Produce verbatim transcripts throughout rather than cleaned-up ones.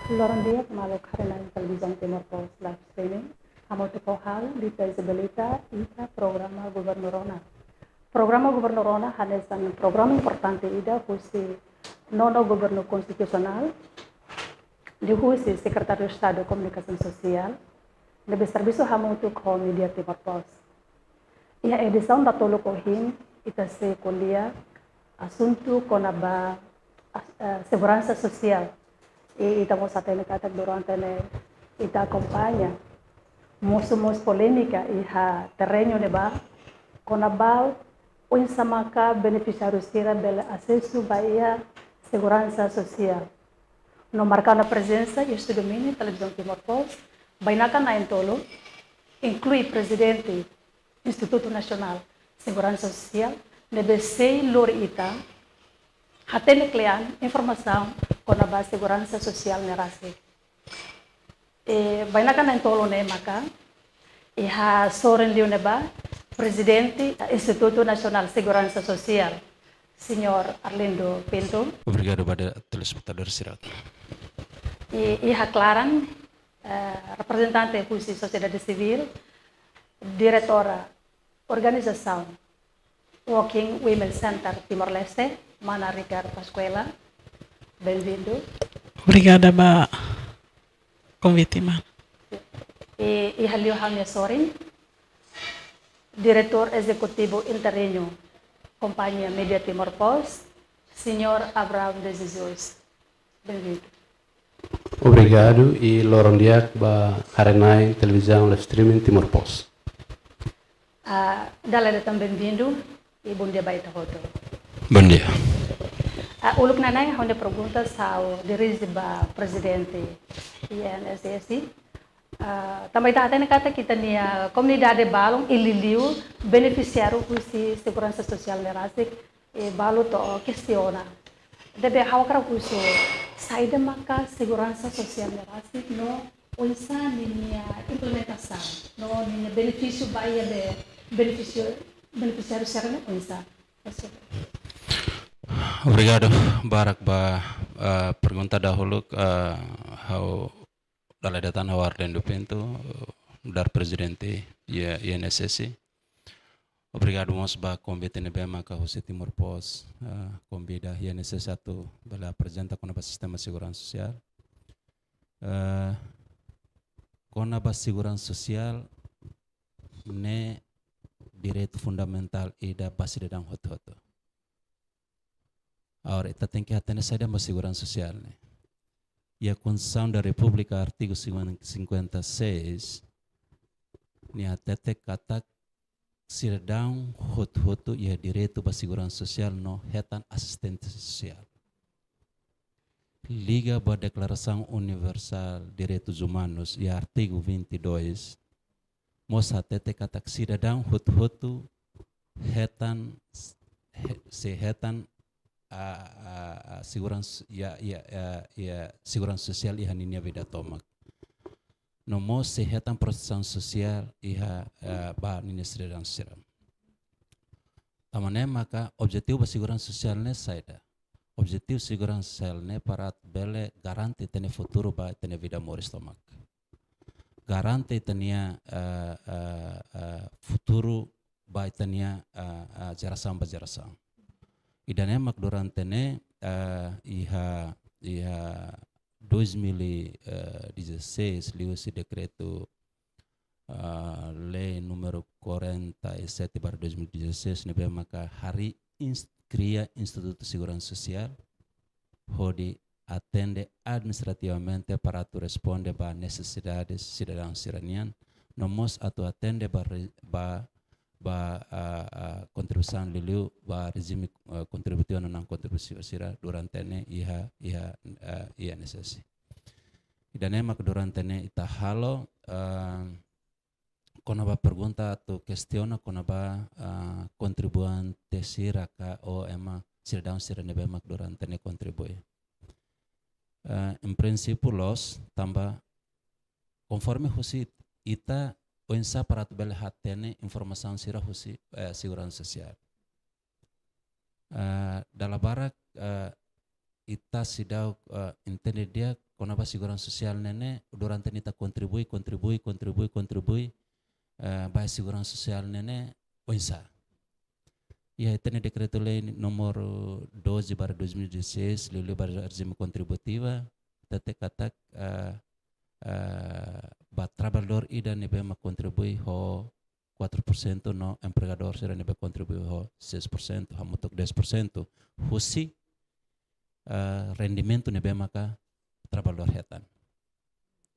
Loron di'ak, maluk haree-na'in Televizaun Timor Post live streaming. Hamutuk ho ha'u, Dita Isabelita, iha programa Governu Rona. Programa Governu Rona hanesan programa importante ida husi Nono Governu Konstitusionál, liuhusi Sekretáriu Estadu Komunikasaun Sosiál, ne'ebé servisu hamutuk ho Mídia Timor Post. Iha edisaun datoluk ohin, ita sei ko'alia asuntu kona-ba, eh, seguransa sosiál. I ita mós hatene katak durante ne'e ita akompaña mosu mós polémika iha terreñu ne'ebá, kona-ba oinsá maka benefisiáriu sira bele asesu ba iha seguransa sosiál. No marka ona prezensa iha estúdiu mini Televizaun Timor Post, bainaka na'in-tolu, inklui prezidente Institutu Nasionál Seguransa Sosiál, ne'ebé sei lori ita hatene kle'an informasaun kona-ba seguransa sosiál ne'e rasik. I bainaka na'in-tolu ne'e maka iha sorin liu ne'ebá, prezidente Institutu Nasionál Seguransa Sosiál, Señór Arlindo Pinto. Obrigadu ba telespetadór sira. I iha klaran, eh, reprezentante husi sosiedade sivíl, diretora organizasaun Working Women Center Timor-Leste, mana Ricardo Pascuela. Benvindu. Obrigada ba konvite, mana. I iha liu ha'u-nia sorin, diretór ezekutivu interiñu Kompañia Mídia Timor Post, Señór Abraham de Jesus. Benvindu. Obrigadu i loron di'ak ba haree-na'in Televizaun live streaming Timor Post. Ah, dala ida tan benvindu i bondia ba ita hotu. Bondia. Ah, uluk nanain ha'u-nia pergunta sei dirije ba prezidente I N S S. Ah, tanba ita hatene katak ita-nia komunidade balun i liuliu benefisiáriu husi seguransa sosiál ne'e rasik, i balu to'o kestiona. Ne'ebé ha'u hakarak husu, saida maka seguransa sosiál ne'e rasik no oinsá ninia implementasaun, no ninia benefísiu ba iha be-, benefísiu, benefisiáriu sira-ne'e oinsá? Obrigadu barak ba, ah, pergunta dahuluk, ah, ha'u dala ida tan ha'u Arlindo Pinto, nu'udar prezidente I-, I N S S. Obrigadu mós ba konvite ne'ebé maka husi Timor Post, eh, konvida I N S S atu bele aprezenta kona-ba sistema seguransa sosiál. Eh, kona-ba seguransa sosiál ne'e direitu fundamentál ida ba sidadaun hotu-hotu. Agora, ita tenke hatene saida mak seguransa sosiál ne'e. Iha Konstituisaun da Repúblika, artigu cinquenta e seis, nia hatete katak sidadaun hotu-hotu iha direitu ba seguransa sosiál no hetan asisténsia sosiál. Liga ba Deklarasaun Universál Direitus Umanus, iha artigu vinte e dois, mós hatete katak sidadaun hotu-hotu hetan, he-, sei hetan, a, a, a, seguransa, iha, iha, iha, iha seguransa sosiál iha ninia vida tomak. No mós sei hetan protesaun sosiál iha, eh, ba ninia sidadaun sira. Tanba ne'e maka objetivu ba seguransa sosiál ne'e saida? Objetivu seguransa sosiál ne'e para atu bele garante ita-nia futuru ba ita-nia vida moris tomak. Garante ita-nia, eh, eh, eh, futuru ba ita-nia, eh, eh, jerasaun ba jerasaun. Ida-ne'e mak durante ne'e, eh, iha, iha dois mil e dezasseis, liuhusi dekretu, eh, lei númeru quarenta e sete barra dois mil e dezasseis, ne'ebé maka harii ins-, kria Institutu Seguransa Sosiál, hodi atende administrativamente para atu responde ba nesesidade sidadaun sira-nian, no mós atu atende ba re-, ba, ba, ah, ah, kontribuisaun liuliu ba rejime, ah, kontributivu no naan kontributivu sira durante ne'e iha, iha, ah, I N S S. Ida-ne'e mak durante ne'e ita halo, ah, kona-ba pergunta atu kestiona kona-ba, ah, kontribuinte sira ka ou ema sidadaun sira ne'ebé mak durante ne'e kontribui. Ah, em princípio loos, tanba konforme husi ita oinsá para atu bele hatene informasaun sira husi, eh, seguransa sosiál. Ah, dala barak, ah, ita seidauk, eh, entende di'ak kona-ba seguransa sosiál ne'e ne'e, durante ne'e ita kontribui, kontribui, kontribui, kontribui, eh, ba seguransa sosiál ne'e ne'e oinsá. Iha ita-nia dekretu-lei número doze barra dois mil e dezasseis, liuliu ba rejime kontributiva, ita hatete katak, eh, eh, ba traballadór ida ne'ebé mak kontribui ho quatro por cento no empregadór sira ne'ebé kontribui ho seis por cento, hamutuk dez por cento husi, eh, rendimentu ne'ebé maka traballadór hetan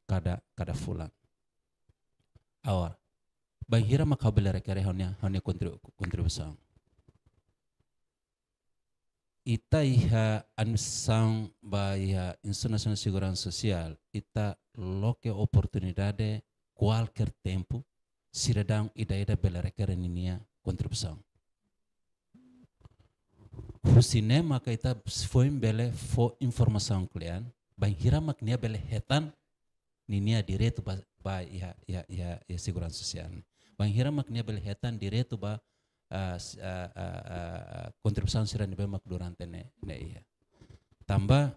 kada, kada fulan. Agora, bainhira mak ha'u bele rekere ha'u-nia, ha'u-nia kontribu-, kontribuisaun? Ita iha administrasaun ba iha Institutu Nasionál Seguransa Sosiál, ita loke oportunidade kualkér tempu, sidadaun ida-idak bele rekere ninia kontribuisaun. Husi ne'e maka ita foin bele fó informasaun kle'an, bainhira mak nia bele hetan ninia direitu ba, ba iha, iha, iha, iha seguransa sosiál. Bainhira mak nia bele hetan direitu ba, ah, s-, ah, ah, ah, ah, kontribuisaun sira ne'ebé mak durante ne'e, ne'e iha. Tanba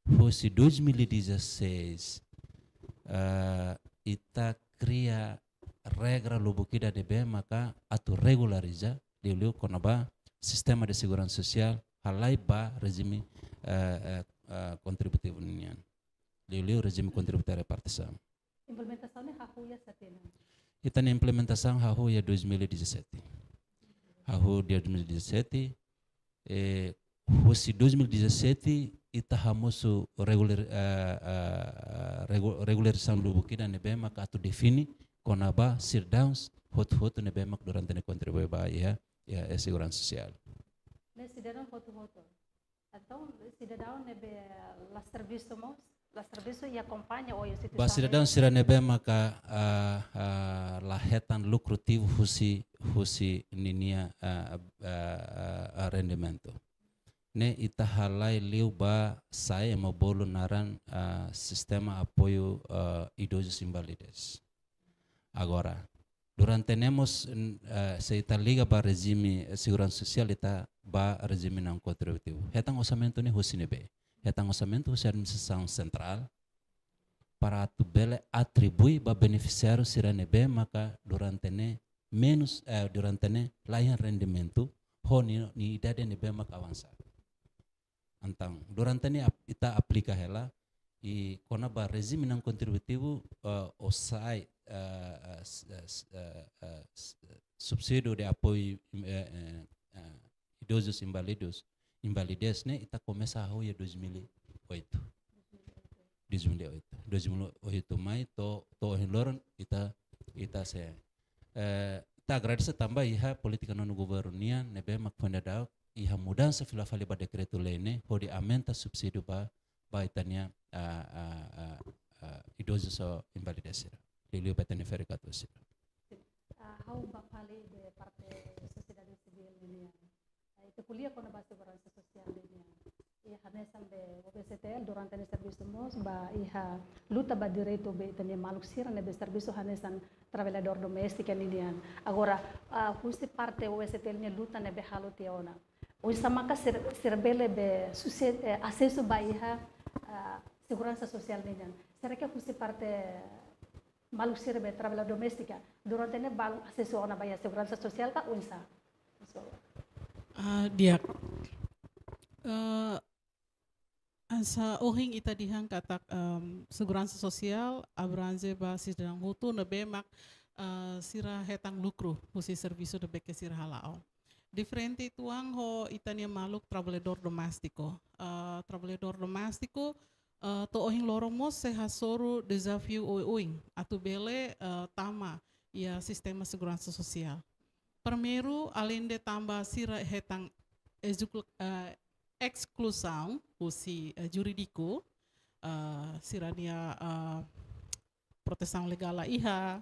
husi dois mil e dezasseis, ah, ita kria regra lubuk ida ne'ebé maka atu regulariza, liuliu kona-ba sistema de seguransa sosiál halai ba rejime, eh, eh, eh, kontributivu nian. Liuliu rejime kontribuisaun repartisaun. Implementasaun ne'e hahú iha sá tinan? Ita-nia implementasaun hahú iha dois mil e dezassete. Hahú dois mil e dezassete, eh, husi dois mil e dezassete, ita hamosu regular, eh, eh, eh, regu-, regularizasaun lubuk ida ne'ebé maka atu define kona-ba sidadauns hotu-hotu ne'ebé mak durante ne'e kontribui ba iha, iha, iha seguransa sosiál. Ne'e sidadaun hotu-hotu. Entaun, sidadaun ne'ebé la servisu mós, la servisu i akompaña ou instituisaun. Ba sidadaun sira ne'ebé maka, ah, ah, la hetan lukrativu husi, husi ninia, ah, ah, ah, rendimentu. Ne'e ita halai liu ba sai ema bolu naran, ah, sistema apoiu, ah, idozus invalidez. Agora, durante ne'e mós, n-, eh, se ita liga ba rejime, eh, seguransa sosiál, ita ba rejime não contributivo. Hetan orsamentu ne'e husi ne'ebé? Hetan orsamentu husi administrasaun sentrál, para atu bele atribui ba benefisiáriu sira ne'ebé maka durante ne'e menus, eh, durante ne'e la iha rendimentu, ho nia, nia idade ne'ebé maka avansadu. Entaun, durante ne'e ap-, ita aplika hela, i kona-ba rejime não contributivo, eh, ou sai, eh, eh, s-, eh, s-, eh, eh, s-, eh, subsídiu de apoiu, eh, eh, eh, idozus inválidos, invalidez ne'e, ita komesa hahú iha dois mil e oito. Dois mil e oito. Dois mil e oito mai to'o, to'o ohin loron ita, ita sei, eh, ita agradese tanba iha polítika nonu governu nian ne'ebé mak foin daudaun iha mudansa fila fali ba dekretu-lei ne'e hodi aumenta subsídiu ba, ba ita-nia, ah, ah, ah, ah, idozus ho invalidez sira. Liuliu ba ita-nia ferik-katuas sira. Ah, ha'u bá fali ba parte sosiedade sivíl nian. Ah, ita ko'alia kona-ba seguransa sosiál nian. I hanesan be O V S T L durante ne'e servisu mós ba iha luta ba direitu ba ita-nia maluk sira ne'ebé servisu hanesan traballadór doméstiku nian. Agora, ah, husi parte O V S T L nia luta ne'ebé halo tiha ona, oinsá maka sira, sira bele be suse-, eh, asesu ba iha, ah, seguransa sosiál nian? Será ke husi parte maluk sira be traballadór doméstiku durante ne'e balu asesu ona ba iha seguransa sosiál ka oinsá? So. Ah, di'ak. Eh, hanesan ohin ita dehan katak, em, seguransa sosiál abrange ba sidadaun hotu ne'ebé mak, eh, sira hetan lukru husi servisu ne'ebé ke sira hala'o. Diferente uitoan ho ita-nia maluk traballadór doméstiku. Eh, traballadór doméstiku, eh, to'o ohin loron mós sei hasoru dezafiu oioin atu bele, eh, tama iha sistema seguransa sosiál. Primeiru, aleinde tanba sira hetan ezuklu-, eh, eskluzaun husi, eh, jurídiku, eh, sira-nia, eh, protesaun legál la iha,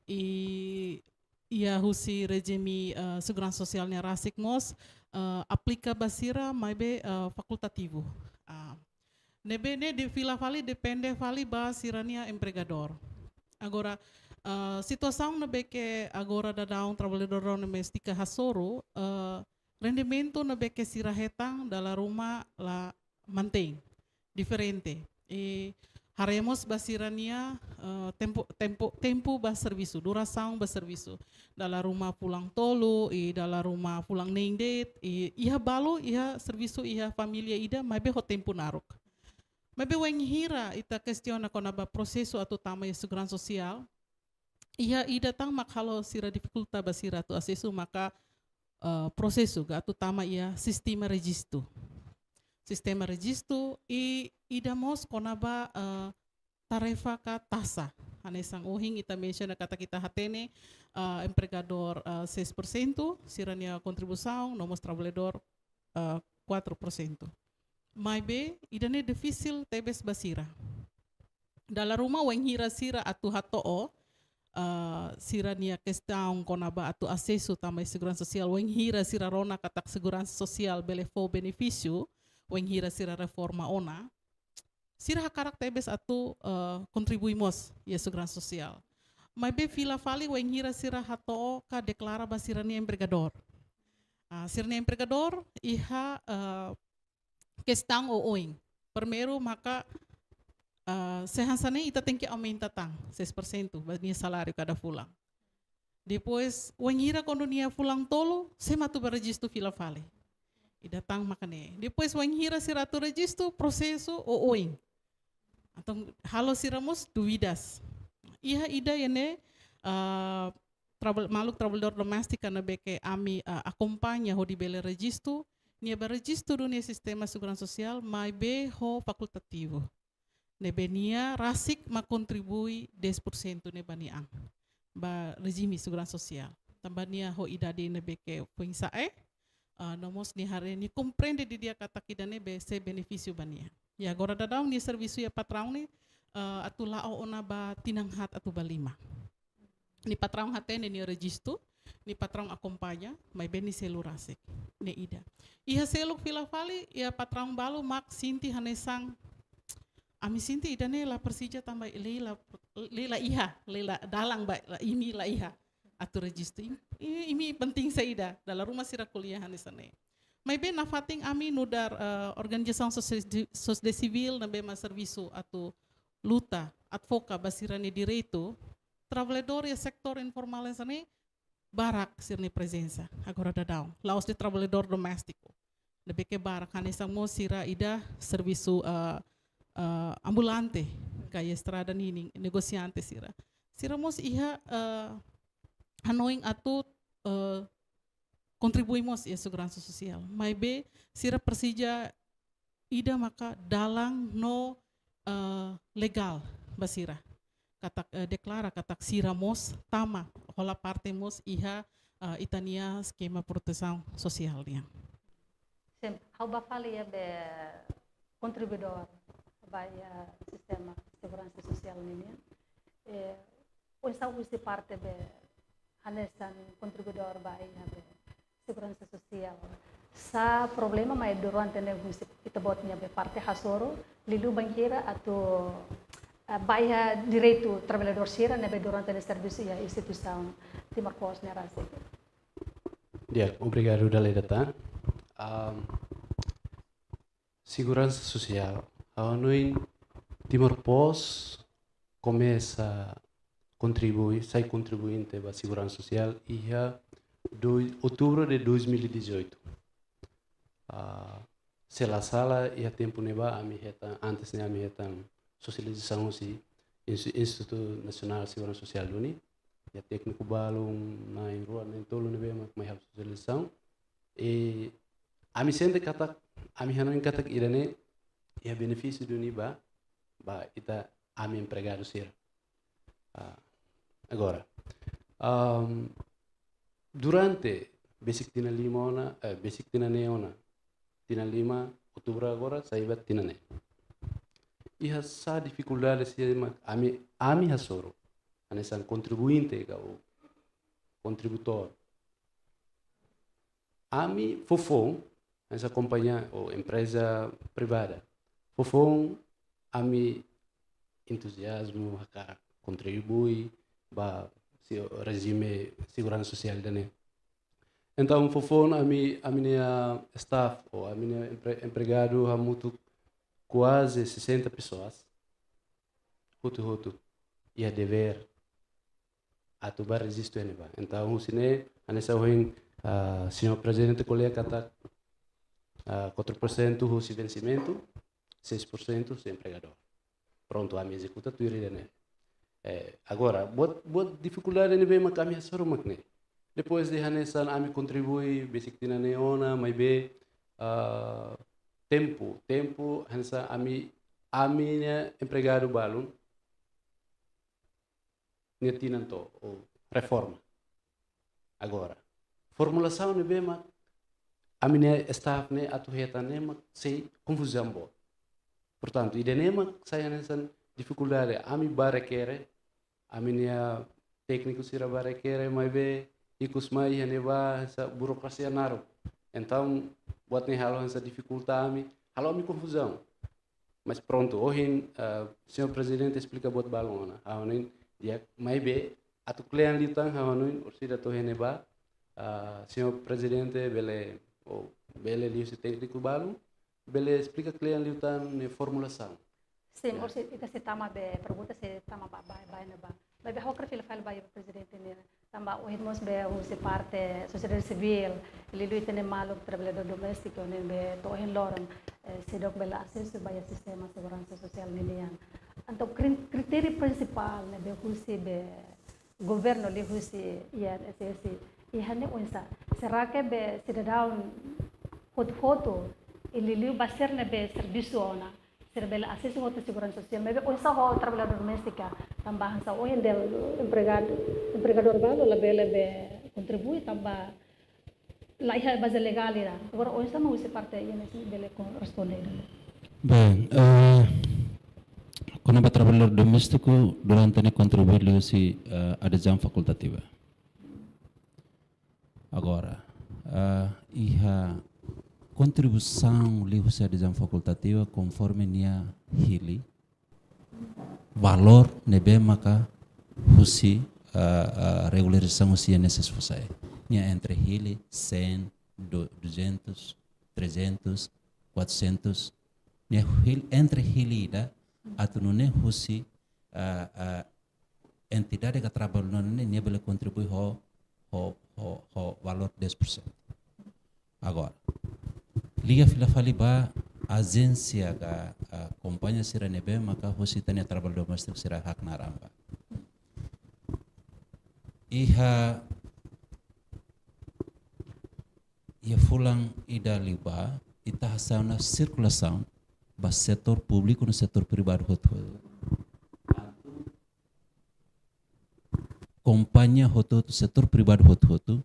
i iha husi rejime, eh, seguransa sosiál nia rasik mós, eh, aplika ba sira maibé, eh, fakultativu. Ah, ne'ebé ne'e de fila fali depende fali ba sira-nia empregadór. Agora, eh, situasaun ne'ebé ke agora daudaun traballadór doméstiku hasoru, eh, rendimentu ne'ebé ke sira hetan dala ruma la, mantein, diferente. I haree mós ba sira-nia, eh, tempu, tempu, tempu ba servisu, durasaun ba servisu. Dala ruma fulan tolu, i dala ruma fulan neen de'it, i iha balu, iha servisu, iha família ida, maibé ho tempu naruk. Maibé wainhira ita kestiona kona-ba prosesu atu tama iha seguransa sosiál, iha ida tan mak halo sira difikulta ba sira atu asesu maka, eh, prosesu ka atu tama iha sistema rejistu. Sistema rejistu i ida mós kona-ba, eh, tarefa ka taxa. Hanesan ohin ita mensiona katak ita hatene, eh, empregadór, eh, seis por cento, sira-nia kontribuisaun, no mós trabalhadór, eh, quatro por cento. Maibé, ida-ne'e difisil tebes ba sira. Dala ruma wainhira sira atu hato'o, eh, sira-nia kestaun kona-ba atu asesu tama iha seguransa sosiál, wainhira sira rona katak seguransa sosiál bele fó benefísiu, wainhira sira reforma ona, sira hakarak tebes atu, eh, kontribui mós iha seguransa sosiál. Maibé fila fali wainhira sira hato'o ka deklara ba sira-nia empregadór. Ah, sira-nia empregadór iha, eh, kestaun oioin. Primeiru maka, ah, se hanesan ne'e ita tenke aumenta tan seis por cento ba nia saláriu kada fulan. Depois, wainhira kuandu nia fulan tolu, sé mak atu bá rejistu fila fali. Ida tan maka ne'e. Depois, wainhira sira atu rejistu, prosesu oioin. Entaun halo sira mós dúvidas. Iha ida ne'e, ah, trabal-, maluk trabalhadór doméstika ne'ebé ke ami, ah, akompaña hodi bele rejistu, nia bá rejistu duni iha sistema seguransa sosiál, maibé ho fakultativu. Ne'ebé nia rasik mak kontribui dez por cento ne'e ba nia an, ba rejime seguransa sosiál. Tanba nia ho idade ne'ebé ke foin-sa'e, ah, no mós nia haree, nia komprende didi'ak katak ida-ne'e bele sai benefísiu ba nia. I agora daudaun nia servisu iha patraun ne'e, ah, atu la'o ona ba tinan haat atu ba lima. Nia patraun hatene nia rejistu, nia patraun akompaña, maibé nia selu rasik. Ne'e ida. Iha seluk fila fali, iha patraun balu mak sente hanesan, ami sente ida-ne'e la presiza tanba lei la, lei la iha, lei la dalan ba, la, imi la iha atu rejistu. Im-, i-, imi penting saida, dala ruma sira ko'alia hanesan ne'e. Maibé nafatin ami nu'udar, eh, organizasaun sosiedade, sosiedade sivíl ne'ebé mak servisu atu luta, advoka ba sira-nia direitu, trabalhadór iha setór informál hanesan ne'e barak sira-nia prezensa agora daudaun. La'ós de'it trabalhadór doméstiku. Ne'ebé ke barak hanesan mós sira ida servisu, eh, eh, ambulante, ka iha estrada ninin, negosiante sira. Sira mós iha, eh, hanoin atu, eh, kontribui mós iha seguransa sosiál. Maibé sira presiza ida maka dalan no, eh, legál ba sira. Katak, eh, deklara katak sira mós tama, hola parte mós iha, eh, ita-nia eskema protesaun sosiál nian. Sin, ha'u bá fali iha be kontribuidór ba iha sistema seguransa sosiál ninian. Eh, oinsá husi parte be hanesan kontribuidór ba iha be seguransa sosiál. Sá problema mai durante ne'e husi ita-boot nia be parte hasoru, liuliu bainhira atu, eh, ba iha direitu trabalhadór sira ne'ebé durante ne'e servisu iha instituisaun Timor Post ne'e rasik. Di'ak, obrigadu dala ida tan. Am, seguransa sosiál. Ha'u hanoin Timor Post komesa kontribui, sai kontribuinte ba seguransa sosiál iha doi-, outubro de dois mil e dezoito. Ah, se la sala, iha tempu ne'ebá ami hetan, antes ne'e ami hetan sosializasaun husi Insti-, Institutu Nasionál Seguransa Sosiál duni. Iha tékniku balun na'in rua, na'in tolu ne'ebé mak mai halo sosializasaun. I ami sente katak, ami hanoin katak ida-ne'e iha benefísiu duni ba, ba ita ami empregadu sira. Ah, agora, am, durante besik tinan lima ona, eh, besik tinan neen ona, tinan lima, outubro agora, sai ba tinan neen. Iha sá difikuldade sira mak ami, ami hasoru, hanesan kontribuinte ka ou kontributór. Ami foufoun, hanesan kompañia ou empreza privada. Foufoun ami entuziazmu hakarak kontribui ba si-, rejime seguransa sosiál ida-ne'e. Entaun, foufoun ami, ami-nia staff ou ami-nia empre-, empregadu hamutuk kuaze sesenta pessoas, hotu-hotu iha devér atu bá rejistu iha ne'ebá. Entaun, husi ne'e, hanesan ohin, ah, señór Prezidente ko'alia katak, ah, quatro por cento husi vensimentu, seis por cento husi empregadór. Prontu, ami ezekuta tuir ida-ne'e. Eh, agora, buat, buat difikuldade ne'ebé mak ami hasoru mak ne'e. Depois de hanesan ami kontribui, besik tinan ne'e ona, maibé, ah, tempu, tempu, hanesan ami, ami-nia empregadu balun, nia tinan to'o, ou reforma. Agora, formulasaun ne'ebé mak ami-nia staff ne'e atu hetan ne'e mak sei konfuzaun boot. Portantu, ida-ne'e mak sai hanesan difikuldade, ami bá rekere, ami-nia tékniku sira bá rekere, maibé ikus mai iha ne'ebá hanesan burokrasia naruk. Entaun, buat ne'e halo hanesan difikulta ami, halo ami konfuzaun. Mas prontu, ohin, ah, señór Prezidente esplika buat balun ona. Ha'u hanoin di'ak, maibé atu kle'an liután, ha'u hanoin orsida to'o iha ne'ebá, ah, señór Prezidente bele, ou bele liuhusi tékniku balun, bele esplika kle'an liután nia formulasaun. Sin, ya. Orsida ita sei tama be pergunta sei tama ba, ba, ba, ne'ebá. Maibé ha'u hakarak fila fali ba iha Prezidente nian. Tanba ohin mós be husi parte sosiedade sivíl, liuliu ita-nia maluk traballadór doméstiku ne'ebé to'o ohin loron, eh, seidauk bele asesu ba iha sistema seguransa sosiál ninian. Entaun kri-, kritériu prinsipál ne'ebé husi be governu liuhusi I N S S iha ne'e oinsá. Será ke be sidadaun hotu-hotu, liuliu ba sira ne'ebé servisu ona, sira bele asesu hotu seguransa sosiál, maibé oinsá ho traballadór doméstika, tanba hanesan ohin dehan empregadu, empregadór balu labele be kontribui tanba la iha baze legál ida. Agora oinsá mak husi parte I N S S bele kon-, responde ida. Bem, eh, kona-ba traballadór doméstiku durante ne'e kontribui liuhusi, eh, adezaun fakultativa. Agora, ah, iha kontribuisaun liuhusi adezaun fakultativa konforme nia hili, valór ne'ebé maka husi, ah, ah, regularizasaun husi I N S S fó sai. Nia entre hili cem, du-, duzentos, trezentos, quatrocentos. Nia hil-, entre hili ida atu nune'e husi, ah, ah, entidade ka traballadór ne'e, nia bele kontribui ho, ho, ho, ho valór dez por cento. Agora, liga fila fali ba ajénsia ka, ah, kompañia sira ne'ebé maka husi ita-nia traballadór doméstiku sira haknaar an ba. Iha, iha fulan ida liubá, ita hasa'e ona sirkulasaun ba setór públiku no setór privadu hotu-hotu. Kompañia hotu-hotu, setór privadu hotu-hotu,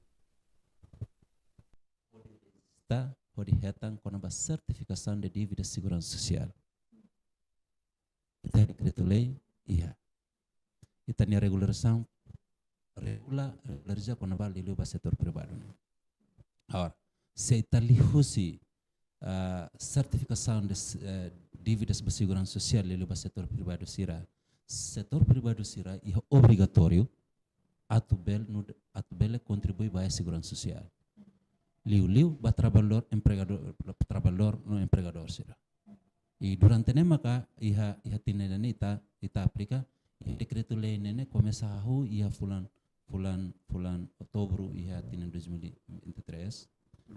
ita hodi hetan kona-ba sertifikasaun de dívida seguransa sosiál. Ita dekretu-lei iha. Ita-nia regularizasaun regula, regulariza kona-ba liuliu ba setór privadu ne'e. Agora, se ita liuhusi, ah, sertifikasaun de s-, eh, dívidas ba seguransa sosiál liuliu ba setór privadu sira, setór privadu sira iha obrigatóriu atu bel-, nud-, atu bele kontribui ba iha seguransa sosiál. Liuliu ba traballadór, empregadór, traballadór no empregadór sira. I durante ne'e maka iha, iha tinan ida-ne'e ita, ita aplika, i dekretu-lei ne'e ne'e komesa hahú iha fulan, fulan, fulan Outubru iha tinan dois mil e vinte e três.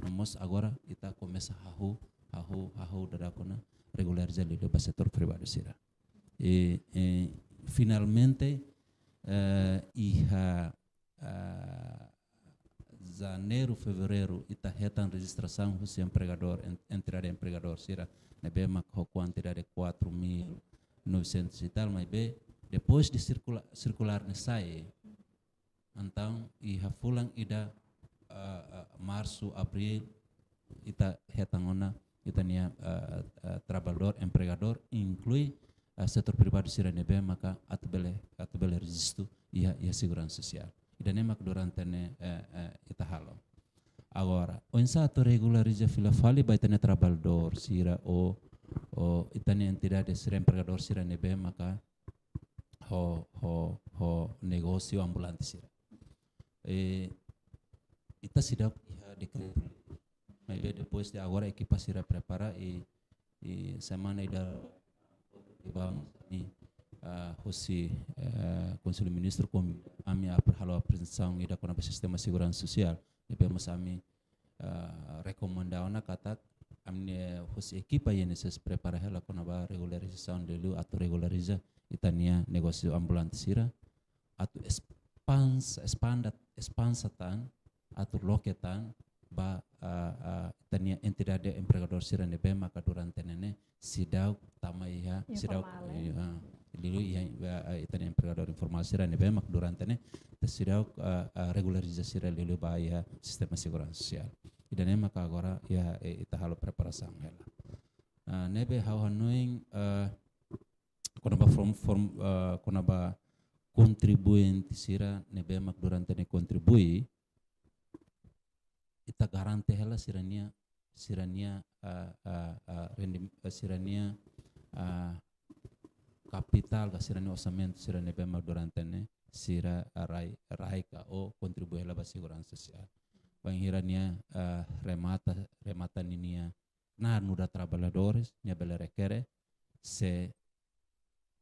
No mós agora ita komesa hahú, hahú, hahú daudauk ona regulariza liuliu ba setór privadu sira. I, i finalmente, eh, iha, ah, Janeiru, Fevereiru, ita hetan rejistrasaun husi empregadór, en-, entidade empregadór sira, ne'ebé mak ho kuantidade quatro mil novecentos e tal, maibé depois de sirkula-, sirkulár ne'e sai, entaun iha fulan ida, ah, ah, Marsu, Abríl, ita hetan ona ita-nia, ah, ah, traballadór, empregadór, inklui, ah, setór privadu sira ne'ebé maka atu bele, atu bele rejistu iha, iha seguransa sosiál. Ida-ne'e mak durante ne'e, eh, eh, ita halo. Agora, oinsá atu regulariza fila fali ba ita-nia traballadór sira ou, ou ita-nia entidade sira, empregadór sira ne'ebé maka ho, ho, ho negósiu ambulante sira. Eh, ita seidauk iha dekretu. Maibé depois de agora ekipa sira prepara i, i semana ida ba ami, ah, husi, eh, Konsellu Ministru konvida ami atu halo aprezentasaun ida kona-ba sistema seguransa sosiál. Ne'ebé mós ami, ah, rekomenda ona katak ami-nia husi ekipa I N S S prepara hela kona-ba regularizasaun liuliu atu regulariza ita-nia negósiu ambulante sira, atu espans-, espanda, espanda tan, atu loke tan ba, ah, ah, ita-nia entidade empregadór sira ne'ebé maka durante ne'e ne'e seidauk tama iha, seidauk, informál, eh? Iya, ah, liuliu iha, ah, ah, ita-nia empregadór informál sira ne'ebé maka durante ne'e ita seidauk, ah, ah, regulariza sira liuliu ba iha sistema seguransa sosiál. Ida-ne'e maka agora iha, eh, ita halo preparasaun hela. Ah, ne'ebé ha'u hanoin, eh, kona-ba form, form, eh, kona-ba kontribuinte sira ne'ebé mak durante ne'e kontribui, ita garante hela sira-nia, sira-nia, ah, ah, ah, rendim-, eh, sira-nia, ah, kapitál ka sira-nia orsamentu sira ne'ebé mak durante ne'e sira, ah, rai, rai ka ou kontribui hela ba seguransa sosiál. Bainhira nia, ah, remata, remata ninia, na nu'udar trabalhadores, nia bele rekere, se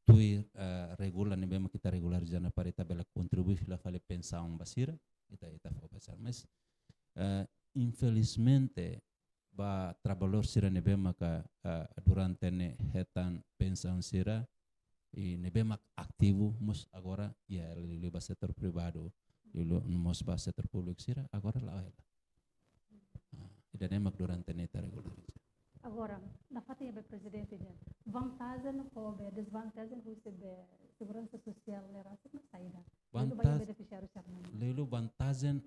tuir, eh, regula ne'ebé mak ita regulariza ona para ita bele kontribui fila fali pensaun ba sira, ita, ita fó ba sira. Mas, eh, infelizmente, ba trabalhadór sira ne'ebé maka, eh, durante ne'e hetan pensaun sira, i ne'ebé mak ativu mós agora, iha liuliu ba setór privadu, liuliu mós ba setór públiku sira, agora la'o hela. Ah, ida-ne'e mak durante ne'e ita regulariza. Agora, nafatin iha be prezidente nian, vantajen ho be desvantajen husi be seguransa sosiál ne'e rasik mak saida? Liuliu ba iha, vantaj-, benefisiáriu sira-nian. Liuliu vantajen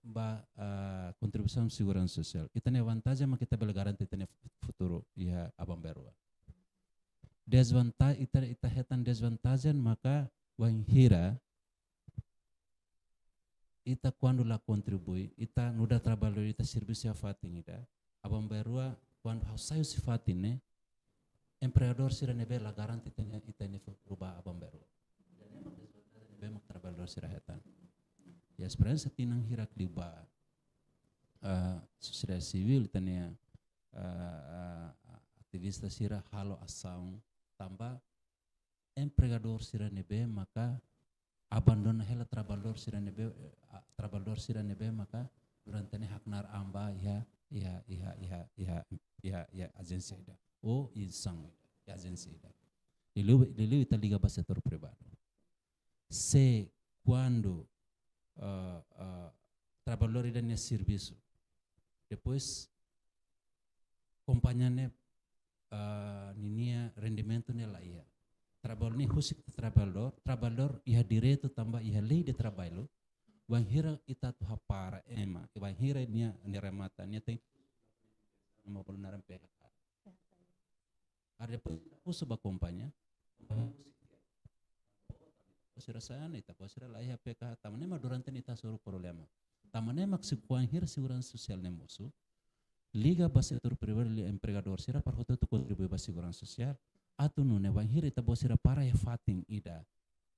ba, ah, kontribuisaun seguransa sosiál. Ita-nia vantajen mak ita bele garante ita-nia futuru iha aban-bainrua. Desvanta-, ita, ita hetan desvantajen maka wainhira ita kuandu la kontribui, ita nu'udar trabalhadór ita servisu iha fatin ida, aban-bainrua kuandu ha'u sai husi fatin ne'e, empregadór sira ne'ebé la garante ita-nia, ita-nia futuru ba aban-bainrua. Ne'ebé mak trabalhadór sira hetan. Iha esperiénsia tinan hirak liubá, ah, sosiedade sivíl ita-nia, ah, ah, ativista sira halo asaun tanba empregadór sira ne'ebé maka abandona hela trabalhadór sira ne'ebé, eh, ah, trabalhadór sira ne'ebé maka durante ne'e haknaar an ba iha, iha, iha ajénsia ida. Ou instituisaun ida, iha ajénsia ida. Liuliu, liuliu ita liga ba setór privadu. Se kuandu, ah, ah, trabalhadór ida nia servisu, depois kompañia ne'e, ah, ninia rendimentu ne'e la iha. Trabalhadór ne'e husik trabalhadór, trabalhadór iha direitu tanba iha lei de trabalho. Wainhira ita atu hapara ema, wainhira nia, nia remata, nia tenke ema bolu naran P H K. Ah, depois husu ba kompañia, sira sai an, ita-boot sira la iha P K H, tanba ne'e mak durante ne'e ita hasoru problema. Tanba ne'e mak se kuandu wainhira seguransa sosiál ne'e mosu, liga ba setór privadu, liga empregadór sira para hotu-hotu kontribui ba seguransa sosiál. Atu nune'e wainhira ita-boot sira para iha fatin ida,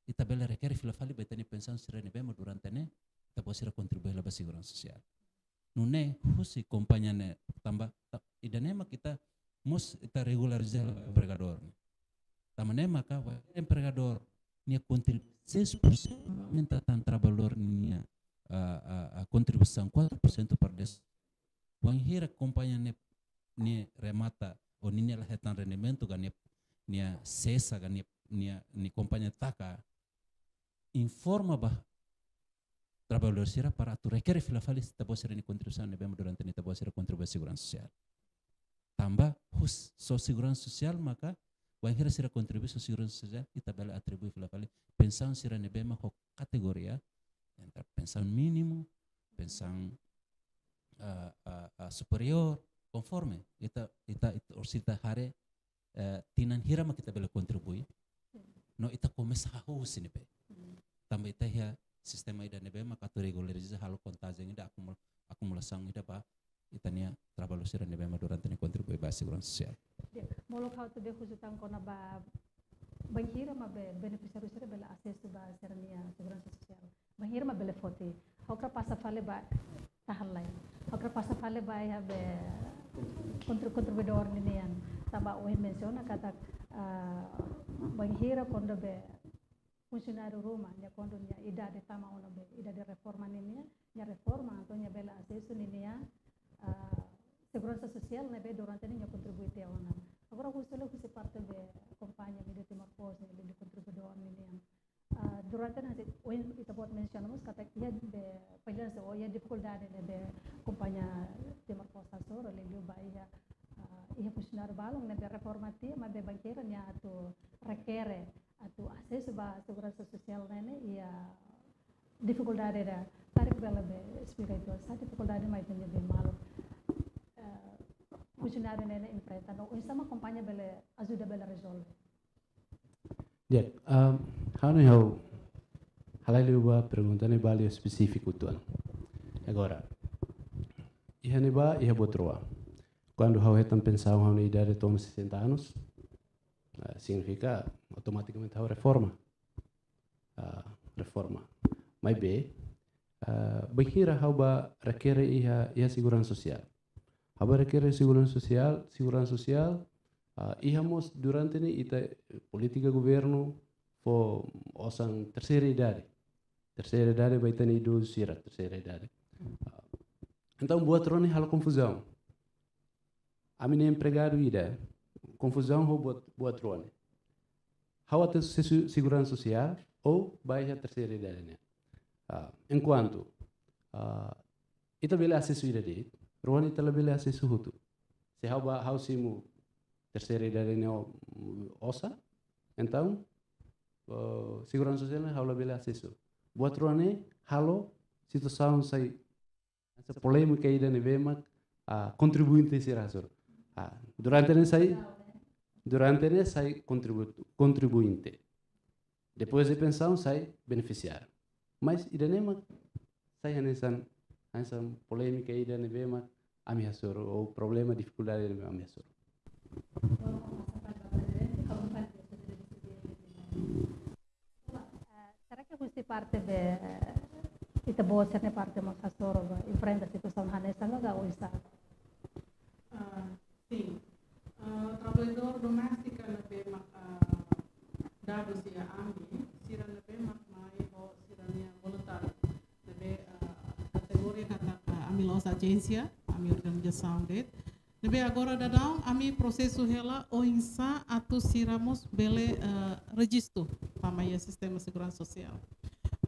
ita bele rekere fila fali ba ita-nia pensaun sira ne'ebé mak durante ne'e ita-boot sira kontribui hela ba seguransa sosiál. Nune'e husi kompañia ne'e tanba, ta-, ida-ne'e mak ita mós ita regulariza empregadór ne'e. Tanba ne'e maka wainhira empregadór nia kontribuisaun seis por cento, aumenta tan trabalhadór nia, ah, ah, ah, kontribuisaun quatro por cento para dez. Wainhira kompañia ne'e, nia remata, ou nia la hetan rendimentu, ka nia, nia sesa, ka nia, nia, nia kompañia taka, informa ba trabalhadór sira para atu rekere fila fali ita-boot sira-nia kontribuisaun ne'ebé mak durante ne'e ita-boot sira kontribui seguransa sosiál. Tanba husi, só seguransa sosiál maka, wainhira sira kontribui só seguransa sosiál, ita bele atribui fila fali pensaun sira ne'ebé mak ho kategoria, entre pensaun mínimu, pensaun, ah, ah, ah, superiór, konforme ita, ita, ita, orsida haree, eh, tinan hira mak ita bele kontribui. No ita komesa hahú husi ne'ebé. Tanba ita iha sistema ida ne'ebé mak atu regulariza, halo kontajen ida, akumul-, akumulasaun ida ba ita-nia trabalhadór sira ne'ebé mak durante ne'e kontribui ba seguransa sosiál. Di'ak, molok ha'u atu be husu tan kona-ba bainhira mak be benefisiáriu sira bele asesu ba sira-nia seguransa sosiál. Bainhira mak bele foti. Ha'u hakarak pasa fali ba, tahan lai. Ha'u hakarak pasa fali ba iha be kontri-, kontribuidór ninian. tanba ohin mensiona katak, ah, bainhira kuandu be funsionáriu ruma, nia kuandu nia idade tama ona be idade reforma ninian, nia reforma, entaun nia bele asesu ninia, ah, seguransa sosiál ne'ebé durante ne'e nia kontribui tiha ona. Agora, husi, husi parte be kompañia Media Timor Post ne'e, be kontribuidór ninian. Ah, durante ne'e, ohin ita-boot mensiona mós katak iha be, pailan se, oh, iha difikuldade ne'ebé kompañia Timor Post hasoru, liuliu ba iha, ah, iha funsionáriu balun ne'ebé reforma tiha, maibé bainhira nia atu rekere atu asesu ba seguransa sosiál ne'e, iha difikuldade ida. Karik bele be esplika uitoan saida difikuldade mak ita-nia be maluk, eh, funsionáriu ne'e enfrenta, no oinsá mak kompañia bele ajuda, bele rezolve? Ya, um, ha'u hanoin ha'u halai liu ba pergunta ne'e ba liu espesífiku uitoan. Agora, iha ne'ebá, iha buat rua. Kuandu ha'u hetan pensaun ha'u-nia idade to'o sessenta anos, ah, signifika automatikamente ha'u reforma. Ah, reforma. Maibé, ah, bainhira ha'u ba rekere iha, iha seguransa sosiál. Ha'u ba rekere seguransa sosiál, seguransa sosiál, ah, iha mós durante ne'e ita, eh, polítika governu fó osan terseira idade. Terseira idade ba ita-nia idozu sira, terseira idade. Ah, entaun buat rua ne'e halo konfuzaun. Ami-nia empregadu ida, konfuzaun ho buat, buat rua ne'e. Ha'u atu asesu seguransa sosiál ou ba iha terseira idade ne'e. Ah, enkuantu, ah, ita bele asesu ida de'it, rua ne'e ita labele asesu hotu. Se ha'u ba, ha'u simu terseira idade ne'e o-, osan, entaun, eh, seguransa sosiál ne'e ha'u labele asesu. Buat rua ne'e halo situasaun sai, sai polémika ida ne'ebé mak, ah, kontribuinte sira hasoru. Ah, durante ne'e sai, durante ne'e sai kontribu-, kontribuinte. Depois de pensaun sai benefisiáriu. Mas ida-ne'e mak sai hanesan, hanesan polémika ida ne'ebé mak ami hasoru, ou problema, difikuldade ne'ebé ami hasoru. Ah, será que husi parte be, eh, ita-boot sira-nia parte mós hasoru ba enfrenta situasaun hanesan ka oinsá? Ah, sin. Ah, traballadór doméstika ne'ebé mak, ah, dadus iha ami, sira ne'ebé mak mai ho sira-nia voluntáriu. Ne'ebé, ah, kategoria katak, ah, ami la'ós ajénsia, ami organizasaun de'it. Ne'ebé agora daudaun ami prosesu hela oinsá atu sira mós bele, ah, rejistu ba mai iha sistema seguransa sosiál.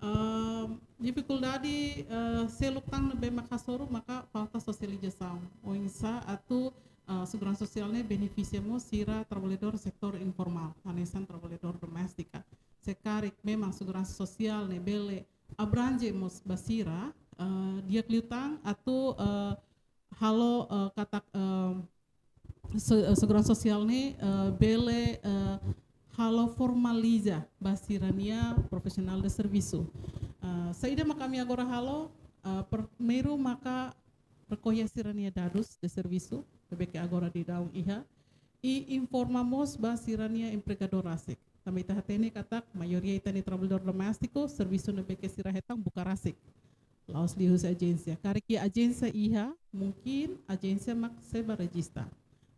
Ah, difikuldade, ah, seluk tan ne'ebé mak hasoru maka falta sosializasaun. Oinsá atu, ah, seguransa sosiál ne'e benefisia mós sira traballadór setór informál, hanesan traballadór doméstika. Se karik memang seguransa sosiál ne'e bele abranje mós ba sira, ah, di'ak liután atu, ah, halo, ah, katak, ah, se-, eh, seguransa sosiál ne'e, eh, bele, eh, halo formaliza ba sira-nia profisionál de servisu. Eh, saida mak ami agora halo, eh, primeiru maka rekolla sira-nia dadus de servisu, ne'ebé ke agora daudaun iha, i informa mós ba sira-nia empregadór rasik. Tanba ita hatene katak maioria ita-nia traballadór doméstiku, servisu ne'ebé ke sira hetan buka rasik. La'ós liuhusi ajénsia. Karik iha ajénsia iha, mungkin ajénsia mak sei ba rejista.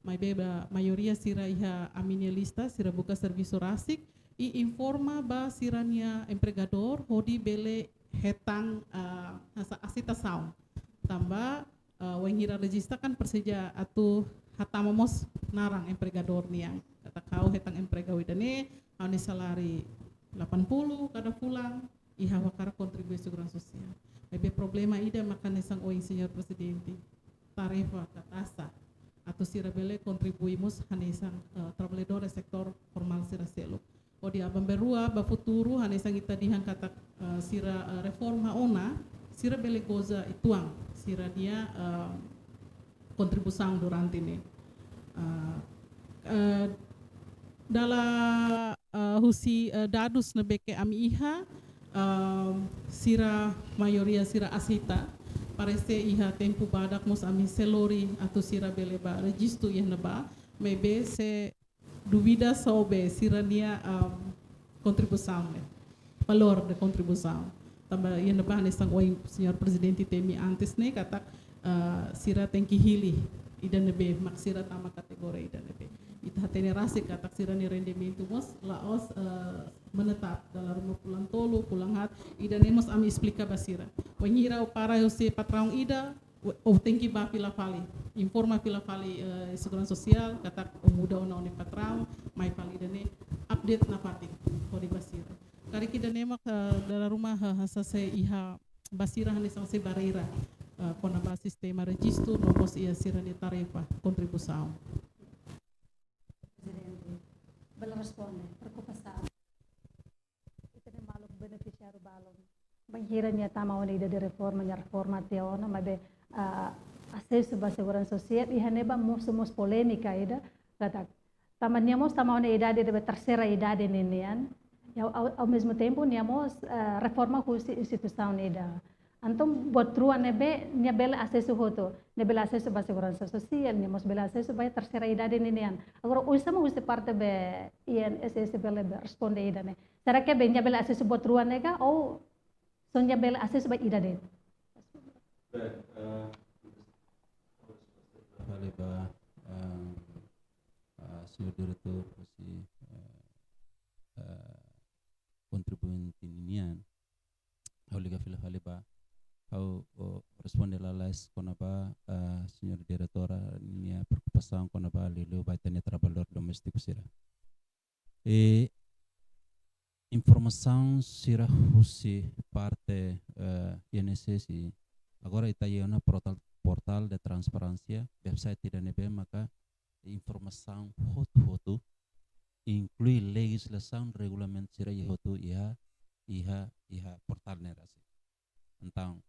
Maibé ba maioria sira iha ami-nia lista, sira buka servisu rasik, i informa ba sira-nia empregadór, hodi bele hetan, ah, hanesan aseitasaun. Tanba, ah, wainhira rejista kan presiza atu hatama mós naran empregadór nian. Katak ha'u hetan empregadu ida-ne'e, ha'u-nia saláriu delapan puluh kada fulan, i ha'u hakarak kontribui seguransa sosiál. Maibé problema ida maka hanesan ohin Señór Prezidente, tarefa ka taxa atu sira bele kontribui mós hanesan, eh, traballadór setór formál sira seluk. Hodi aban-bainrua ba futuru, hanesan ita dehan katak, eh, sira, eh, reforma ona, sira bele goza uitoan sira-nia, eh, kontribuisaun durante ne'e. Eh, eh, dala, eh, husi, eh, dadus ne'ebé ke ami iha, eh, sira maioria sira aseita. Parese iha tempu badak mós ami sei lori atu sira bele ba rejistu iha ne'ebá. Maibé sei dúvida sobre sira-nia, ah, kontribuisaun ne'e, valór de kontribuisaun. Tanba iha ne'ebá hanesan ohin Señór Prezidente temi antes ne'e katak, ah, sira tenke hili ida ne'ebé mak sira tama kategoria ida ne'ebé. Ita hatene rasik katak sira-nia rendimentu mós la'ós, eh, menetap, dala ruma fulan tolu, fulan haat, ida-ne'e mós ami esplika ba sira. Wainhira ó para husi patraun ida, ó, ó tenke bá fila fali, informa fila fali, eh, seguransa sosiál, katak ó muda ona ó-nia patraun, mai fali ida-ne'e, update nafatin hodi ba sira. Karik ida-ne'e mak, eh, dala ruma, eh, hanesan iha ba sira hanesan bareira, eh, kona-ba sistema rejistu, no mós iha sira-nia tarefa, kontribuisaun. Prezidente, bele responde, preokupasaun. Ita-nia maluk benefisiáriu balun. Bainhira nia tama ona idade reforma, nia reforma tiha ona, maibé, ah, asesu ba seguransa sosiál, iha ne'ebá mosu mós polémika ida, katak. Tanba nia mós tama ona idade, ida be terseira idade ninian. Ya, ao, ao mesmo tempo, nia mós, ah, reforma husi instituisaun ida. Entaun, buat rua ne'ebé, nia bele asesu hotu. Nia bele asesu ba seguransa sosiál, nia mós bele asesu ba terseira idade ninian. Agora, oinsá mak husi parte be I N S S bele be responde ida-ne'e. Será que be nia bele asesu buat rua ne'e ka, ou só nia bele asesu ba ida de'it? Bem, eh, fali ba, eh, eh, señór diretór, husi, eh, eh, kontribuinte ninian. Ha'u liga fila fali ba, ha'u, ó, responde lalais kona-ba, ah, señór diretora nia preokupasaun kona-ba liuliu ba ita-nia trabalhadór doméstiku sira. I informasaun sira husi parte, eh, I N S S, agora ita iha ona portál, portál de transparénsia, website ida ne'ebé maka informasaun hotu-hotu, inklui lejizlasaun, regulamentu sira iha hotu iha, iha, iha portál ne'e rasik. Entaun,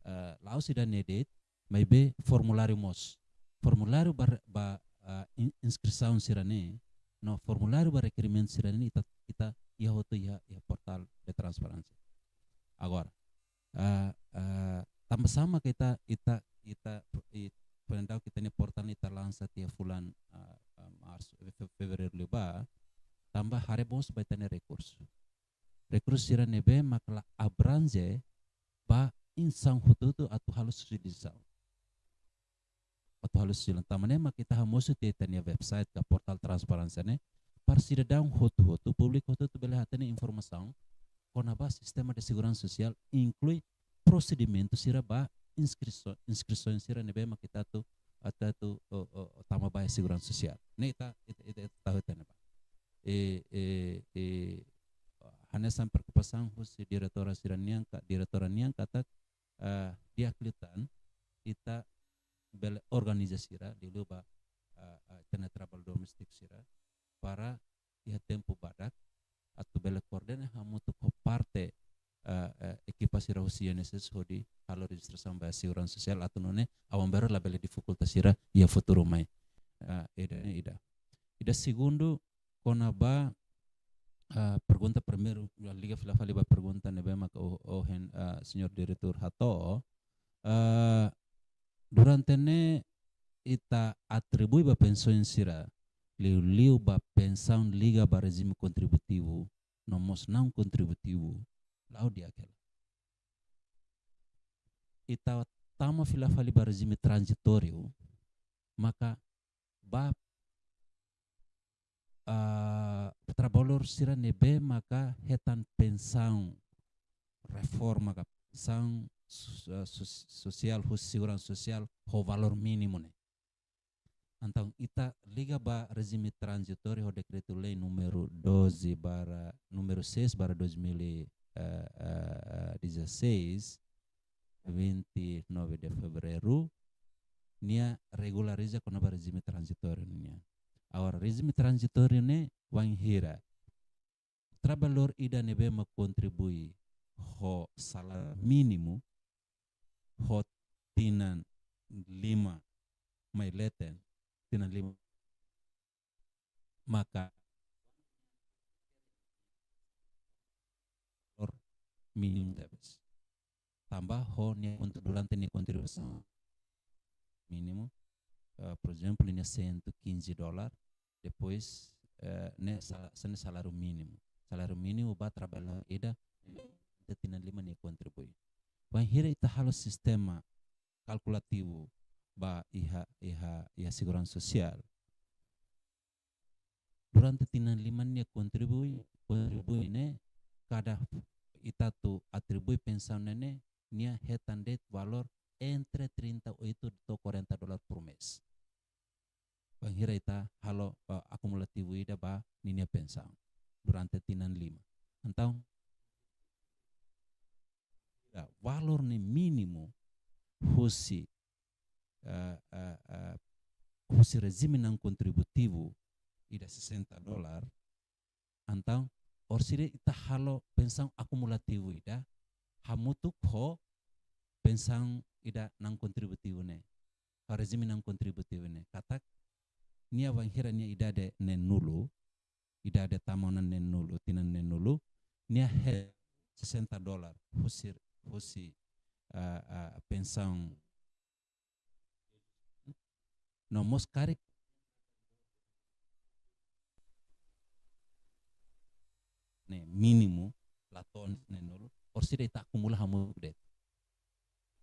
eh, la'ós ida-ne'e de'it, maibé formuláriu mós. Formuláriu ba, ba, eh, in-, inskrisaun sira-ne'e, no formuláriu ba rekerimentu sira-ne'e, ita, ita iha hotu iha, iha portál de transparénsia. Agora, ah, ah, tanba sá mak ita, ita, ita, i, foin daudauk ita-nia portál ne'e ita lansa tiha fulan, ah, ah, Marsu, fe-, Fevereiru liubá, tanba haree mós ba ita-nia rekursu. Rekursu sira ne'ebé mak la abranje ba instituisaun hotu-hotu atu halo sosializasaun. Atu halo sosializasaun. Tanba ne'e mak ita hamosu tiha ita-nia website ka portál transparénsia ne'e, para sidadaun hotu-hotu, públiku hotu-hotu bele hatene informasaun kona-ba sistema de seguransa sosiál, inklui prosedimentu sira ba inskriso-, inskrisaun sira ne'ebé mak ita atu, atu, atu, o, o, o, tama ba seguransa sosiál. Ne'e ita, ita, ita, ita tahu ita ne'ebá. E, e, e, hanesan preokupasaun husi diretora sira-nian ka, diretora nian katak, ah, di'ak liután ita bele organiza sira liuliu ba, ah, ah, ita-nia trabalhadór doméstiku sira para iha tempu badak atu bele koordena hamutuk ho parte, ah, ah, ekipa sira husi I N S S hodi halo rejistrasaun ba seguransa sosiál atu nune'e aban-bainrua labele difikulta sira iha futuru mai. Ah, ida-ne'e ida. Ida segundu, kona-ba, ah, pergunta primeiru, liga fila fali ba pergunta ne'ebé mak o-, ohin, ah, señór diretór hato'o, ah, durante ne'e ita atribui ba pensaun sira, liuliu ba pensaun liga ba rejime kontributivu, no mós naun kontributivu, la'o di'ak hela. Ita tama fila fali ba rejime tranzitóriu, maka ba, ah, trabalhadór sira ne'ebé maka hetan pensaun reforma ka pensaun so-, so-, sosiál, husi seguransa sosiál, ho valór mínimu ne'e. Entaun, ita liga ba rejime tranzitóriu ho dekretu-lei númeru doze barra, númeru seis barra dois mil e, eh, eh, dezasseis, vinte e nove de fevereiro, nia regulariza kona-ba rejime tranzitóriu nian. Agora, rejime tranzitóriu ne'e wainhira trabalhadór ida ne'ebé mak kontribui ho saláriu mínimu, ho tinan lima mai leten, tinan lima maka valór mínimu tebes. Tanba ho nia kontri-, durante nia kontribuisaun mínimu, eh, por ezemplu, nia cento e quinze dólar, depois, eh, ne'e sa-, sa-, ne'e saláriu mínimu. Saláriu mínimu ba trabalhadór ida, ita tinan lima nia kontribui. Wainhira ita halo sistema kalkulativu ba iha, iha, iha seguransa sosiál. durante tinan lima nia kontribui, kontribui ne'e, kada ita atu atribui pensaun ne'e, nia hetan de'it valór entre trinta e oito to'o quarenta dólar por mês. Bainhira ita halo, eh, akumulativu ida ba ninia pensaun durante tinan lima. Entaun, ya, valór ne'e mínimu husi, eh, eh, eh, husi rejime não contributivo ida sessenta dólar, entaun, orsida ita halo pensaun akumulativu ida, hamutuk ho pensaun ida não contributivu ne'e, ho rejime não contributivu ne'e. Katak, nia bainhira nia idade neen-nulu, idade tama ona neen-nulu, tinan neen-nulu, nia hetan sessenta dólar husi, husi, ah, ah, pensaun. No mós karik ne'e mínimu la to'o neen-nulu, orsida ita akumula hamutuk de'it.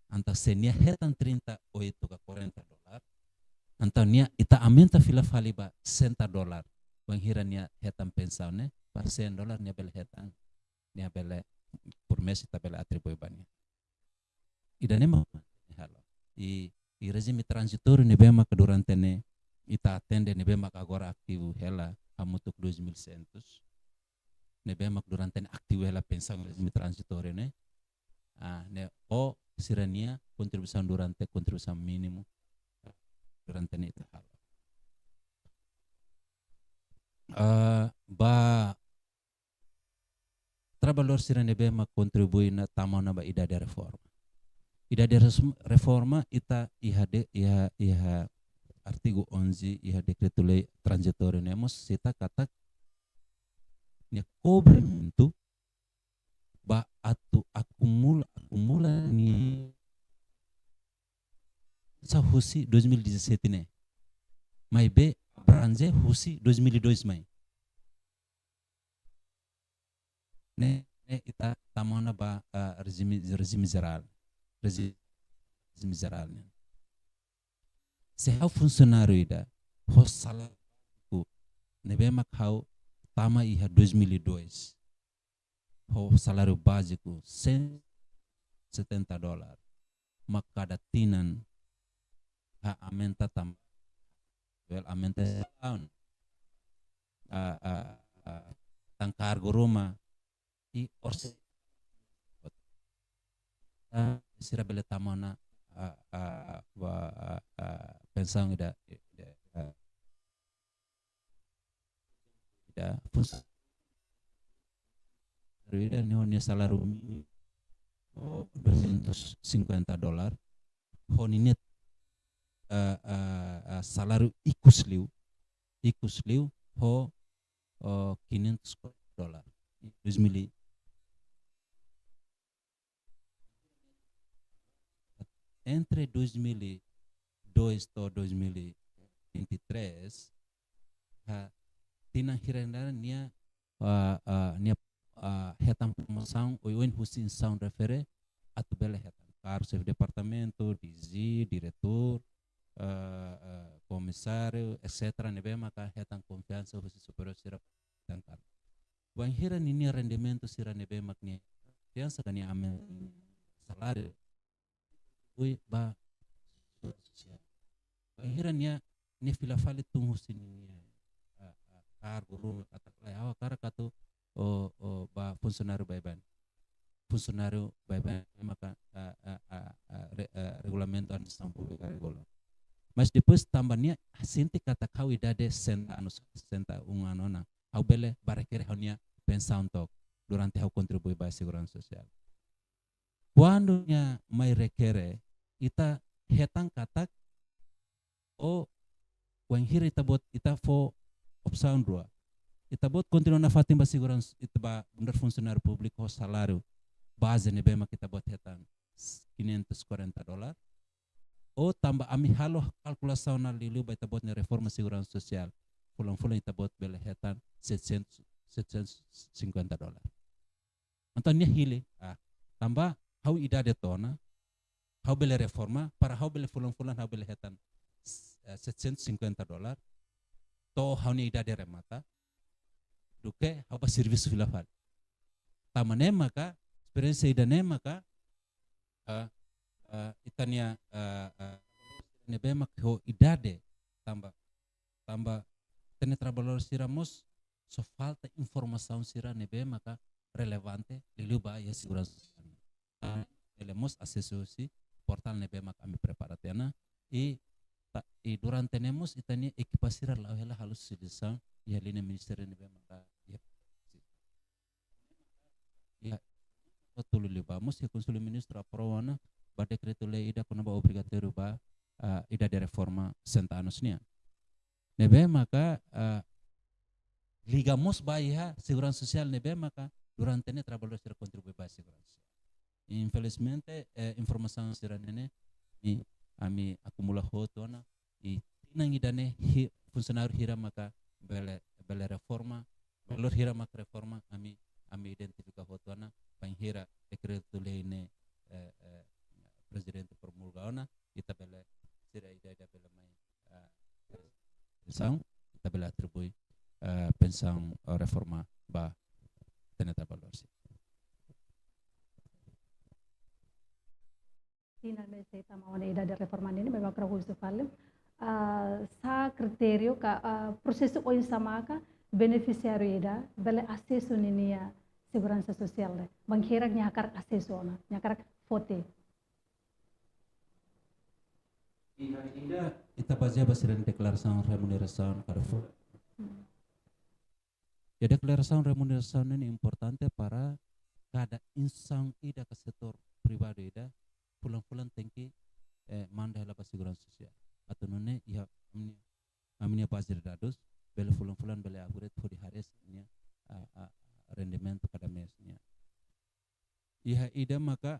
Entaun se nia hetan trinta e oito ka quarenta dólar, entaun nia ita aumenta fila fali ba sessenta dólar. Bainhira nia hetan pensaun ne'e, para cem dólar nia bele hetan, nia bele por mês ita bele atribui ba nia. Ida-ne'e mak halo. I, i rejime tranzitóriu ne'ebé maka durante ne'e ita atende, ne'ebé maka agora ativu hela hamutuk dois mil e seiscentos. Ne'ebé maka durante ne'e ativu hela pensaun rejime tranzitóriu ne'e. Ah, ne'e ho sira-nia kontribuisaun durante, kontribuisaun mínimu durante ne'e ita halo. Ah, ba trabalhadór sira ne'ebé mak kontribui ona tama ona ba idade reforma. Idade res-, reforma ita iha de, iha, iha artigu onze, iha dekretu-lei tranzitóriu ne'e mós sita katak nia kobrimentu ba atu akumula, akumula nia sa husi dois mil e dezassete ne'e. Maibé abranje husi dois mil e dois mai. Ne'e, ne'e ita tama ona ba, ah, rejime, rejime jerál. Rejime, rejime jerál ne'e. Se ha'u funsionáriu ida, ho saláriu ne'ebé mak ha'u tama iha dois mil e dois, ho saláriu báziku cento e setenta dólar, mak kada tinan ha'u aumenta tamba, well, aumenta saun, ah, ah, ah, tan kargu ruma, i orse, ah, sira bele tama ona, ah, ah, ba, ah, ah, pensaun ida, ida, ah, ida, funsionáriu ida ne'e ho nia saláriu mínimu, oh, duzentos e cinquenta dólar, ho ninia, ah, ah, ah, saláriu ikus liu, ikus liu, ho, oh, quinhentos dólar. Dois mil e, entre dois mil e dois to'o dois mil e vinte e três, ha, tinan hirak-ne'e nia, ah, ah, nia, ah, hetan promosaun oioin husi instituisaun refere atu bele hetan kargu xefe departamentu, D G, diretór, ah, ah, komisáriu, et cetera, ne'ebé maka hetan konfiansa husi superiór sira tangkar. Bainhira ninia rendimentu sira ne'ebé mak nia konfiansa ka nia aumenta saláriu, ui ba sosiál. Bainhira nia, nia fila fali tun husi ninia, ah, ah, kargu ruma katak lae, ha'u hakarak atu, oh, oh, ba funsionáriu baibain. Funsionáriu baibain maka, ah, ah, ah, ah, re-, ah, regulamentu administrasaun públika regula. Mas depois tamba nia sente katak ha'u idade sessenta anos, sessenta e um ano ona, ha'u bele bá rekere ha'u-nia pensaun to'ok durante ha'u kontribui ba seguransa sosiál. Kuandu nia mai rekere, ita hetan katak, oh, wainhira ita-boot, ita fó opsaun rua. Ita-boot kontinua nafatin ba seguransa, ita bá nu'udar funsionáriu públiku ho saláriu baze ne'ebé mak ita-boot hetan, quinhentos e quarenta dólar. Ou tamba ami halo kalkulasaun liuliu ba ita-boot nia reforma seguransa sosiál, fulan-fulan ita-boot bele hetan setecentos, setecentos e cinquenta dólar. Entaun nia hili, ah, tamba ha'u idade to'o ona, ha'u bele reforma, para ha'u bele fulan-fulan ha'u bele hetan, eh, setecentos e cinquenta dólar, to'o ha'u-nia idade remata, duké ha'u bá servisu fila fali. Tanba ne'e maka, esperiénsia ida-ne'e maka, ah, ah, ita-nia, ah, ah, ne'ebé mak ho idade tanba, tanba ita-nia trabalhadór sira mós só falta informasaun sira ne'ebé maka relevante liuliu ba iha seguransa. Ah, bele mós asesu husi portál ne'ebé maka ami prepara tiha ona. I ta-, i durante ne'e mós ita-nia ekipa sira la'o hela halo sosializasaun iha liña ministériu ne'ebé maka iha. Ya, tolu liubá mós iha Konsellu Ministru aprova ona ba dekretu-lei ida kona-ba obrigatóriu ba, ah, idade reforma sessenta anos nian. Ne'ebé maka, ah, liga mós ba iha seguransa sosiál ne'ebé maka durante ne'e trabalhadór sira kontribui ba seguransa. Infelizmente, eh, informasaun sira-ne'e ne'e, ami, ami akumula hotu ona, i tinan ida-ne'e hi-, funsionáriu hira maka bele, bele reforma, valór hira maka reforma, ami, ami identifika hotu ona, bainhira dekretu-lei ne'e, eh, eh, Prezidente promulga ona, ita bele, sira ida-ida bele mai, eh, pensaun, ita bele atribui, eh, pensaun, eh, reforma ba ita-nia trabalhadór sira. Tinan ne'e sei tama ona idade reforma nian, memang kura husu fali. Ah, sá kritériu ka, ah, prosesu oinsá maka benefisiáriu ida bele asesu ninia seguransa sosiál ne'e. Bainhira nia hakarak asesu ona, nia hakarak foti. Ida, ida, ita bazeia ba sira-nia deklarasaun remunerasaun kada fulan. Hmm. Ya, deklarasaun remunerasaun ne'e importante para kada instituisaun ida ka setór privadu ida, fulan-fulan tenke, eh, manda hela ba seguransa sosiál. Atu nune'e iha ami-nia, ami-nia baze de dadus, bele fulan-fulan bele upgrade hodi haree sira-nia, ah, ah, rendimentu kada mês nian. Iha ida maka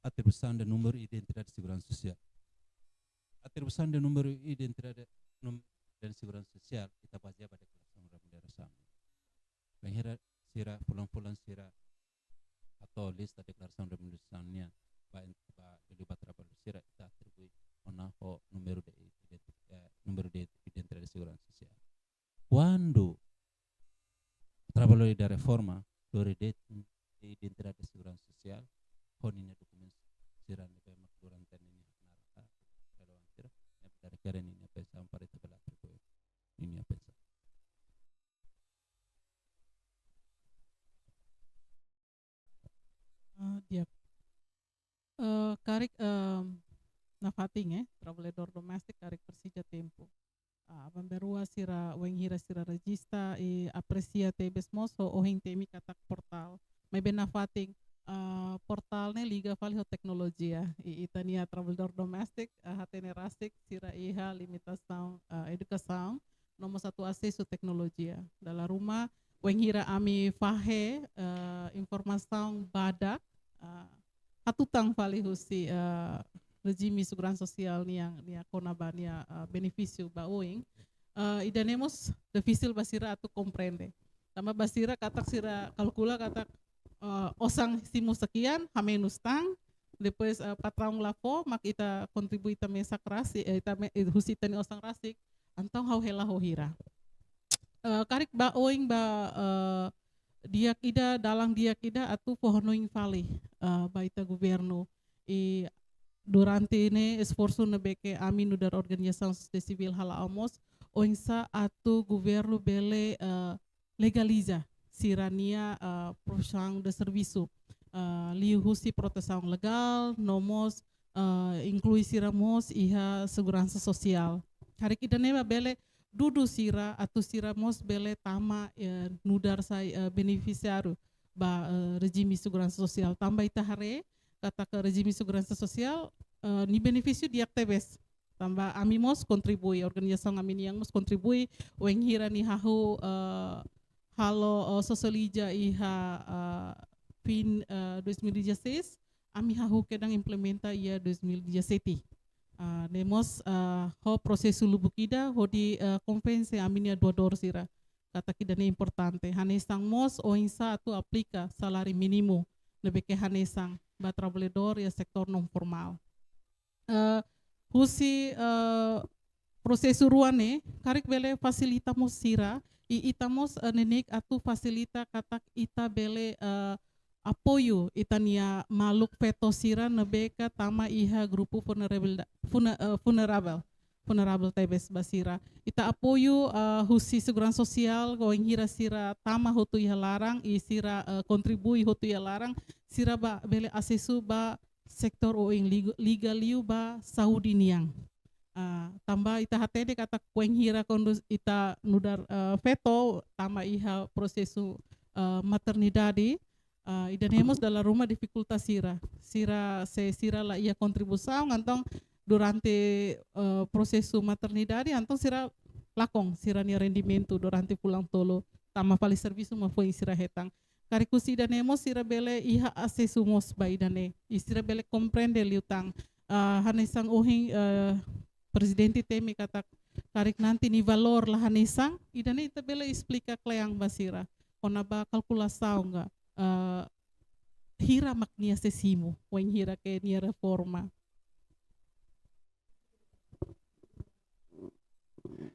atribuisaun de númeru identidade seguransa sosiál. Atribuisaun de númeru identidade num-, dan seguransa sosiál, ita bazeia ba deklarasaun remunerasaun. Bainhira sira fulan-fulan sira atu lista deklarasaun remunerasaun nian ba en-, ba liuliu ba trabalhadór sira, ita atribui ona ho númeru de identi-, eh, númeru de identidade seguransa sosiál. Kuandu trabalhadór ida reforma, lori de'it identidade seguransa sosiál, ho ninia dokumentu sira ne'ebé mak durante ne'e nia haknaraka, relevante sira, ne'ebé mak kere ninia pensaun para ita bele atribui ninia pensaun. Ah, di'ak. Eh, karik, em, nafatin, eh, trabalhadór doméstiku karik presiza tempu. Ah, aban-bainrua sira, wainhira sira rejista, i apresia tebes mós ho ohin temi katak portál. Maibé nafatin, ah, portál ne'e liga fali ho teknolojia. I, ita-nia trabalhadór doméstiku, ah, hatene rasik, sira iha limitasaun, ah, edukasaun, no mós atu asesu teknolojia. Dala ruma, wainhira ami fahe, eh, informasaun badak, eh, hatutan fali husi, eh, rejime seguransa sosiál nian, nia kona-ba nia, eh, benefísiu ba oin. Eh, ida-ne'e mós difisil ba sira atu komprende. Tanba ba sira katak sira kalkula katak, eh, osan simu sekian, hamenus tan, depois, eh, patraun la fó, mak ita kontribui ita mesak rasik, eh, ita me-, eh, husi ita-nia osan rasik, entaun ha'u hela ho hira. Eh, karik ba oin ba, eh, di'ak ida, dalan di'ak ida atu fó hanoin fali, eh, ba ita governu. I durante ne'e esforsu ne'ebé ke ami nu'udar organizasaun sosiedade sivíl hala'o mós, oinsá atu governu bele, eh, legaliza sira-nia, eh, profisaun de servisu, eh, liuhusi protesaun legál, no mós, eh, inklui sira mós iha seguransa sosiál. Karik ida-ne'e mak bele dudu sira, atu sira mós bele tama, eh, nu'udar sai, eh, benefisiáriu ba, eh, rejime seguransa sosiál. Tanba ita haree katak rejime seguransa sosiál, eh, nia benefísiu di'ak tebes. Tanba ami mós kontribui, organizasaun ami-nian mós kontribui, wainhira nia hahú, eh, halo, eh, sosializa iha, eh, fin, eh, dois mil e dezasseis, ami hahú kedan implementa iha dois mil e dezassete. Eh, ne'e mós, eh, ho prosesu lubuk ida, hodi, eh, konvense ami-nia doadór sira katak ida-ne'e importante. Hanesan mós oinsá atu aplika saláriu mínimu ne'ebé ke hanesan ba trabalhadór iha setór non-formál. Eh, husi, eh, prosesu rua ne'e, karik bele fasilita mós sira I ita mós, eh, neineik atu fasilita katak ita bele, eh, apoiu ita-nia maluk feto sira ne'ebé ke tama iha grupu vulnerabil da-, vulne-, eh, vulnerabil, vulnerabil tebes ba sira. Ita apoiu, eh, husi seguransa sosiál, wainhira sira tama hotu iha laran, i sira, eh, kontribui hotu iha laran, sira ba bele asesu ba setór oin liga, liga liu ba saúde nian. Ah, tanba ita hatene katak wainhira kuandu ita nu'udar, eh, feto tama iha prosesu, eh, maternidade, ah, ida-ne'e mós dala ruma difikulta sira. Sira, se sira la iha kontribuisaun, entaun durante, eh, prosesu maternidade, entaun sira lakon sira-nia rendimentu durante fulan tolu, tama fali servisu mak foin sira hetan. Karik husi ida-ne'e mós sira bele iha asesu mós ba ida-ne'e. I sira bele komprende liután. Ah, hanesan ohin, eh, Prezidente temi katak karik nanti nia valór la hanesan, ida-ne'e ita bele esplika kle'an ba sira. Kona-ba kalkulasaun ka, eh, hira mak nia sei simu, wainhira ke nia reforma.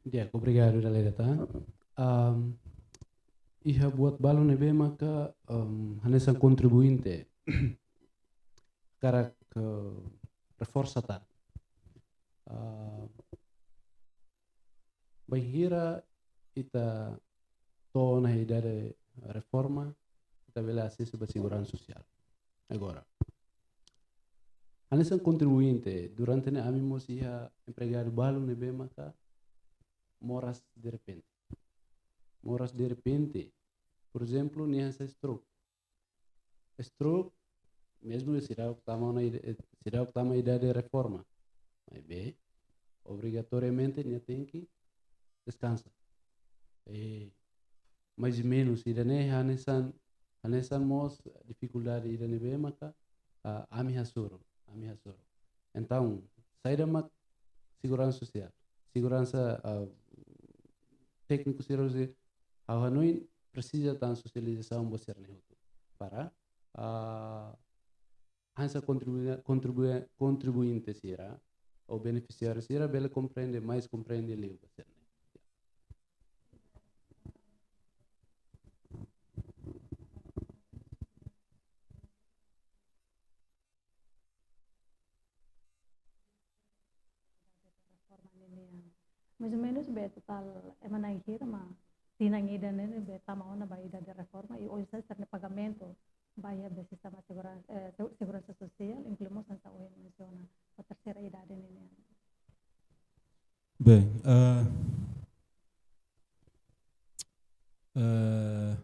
Di'ak, obrigadu, Daleda, tá? Ahm, iha buat balu ne'ebé maka, ahm, hanesan kontribuinte hakarak, eh, reforsa tan. Ah, bainhira ita to'o ona idade reforma, ita bele asesu ba seguransa sosiál. Agora, hanesan kontribuinte, durante ne'e ami mós iha empregadu balu ne'ebé maka moras derrepente. Moras derrepente, por ezemplu, nia hanesan stroke. Stroke, mezmu seidauk tama ona ida-, eh, seidauk tama idade reforma, maibé obrigatoriamente nia tenke deskansa. Eh, mais ou menus, ida-ne'e hanesan, hanesan mós difikuldade ida ne'ebé maka, ah, ami hasoru, ami hasoru. Entaun, saida mak seguransa sosiál, seguransa, ah, tékniku sira husi, ha'u hanoin presiza tan sosializasaun ba sira-ne'e hotu. Para, ah, hanesan kontribui-, kontribui-, kontribuinte sira, ou benefisiáriu sira, bele komprende, mais komprende liu ba sira-ne'e. Reforma ninian. Mais ou menus be totál ema na'in hira mak tinan ida ne'e be tama ona ba idade reforma i oinsá sira-nia pagamentu ba iha be sistema seguransa, eh, se-, seguransa sosiál, inklui mós hanesan ohin mensiona ba terseira idade ninian. Bem, ah, eh,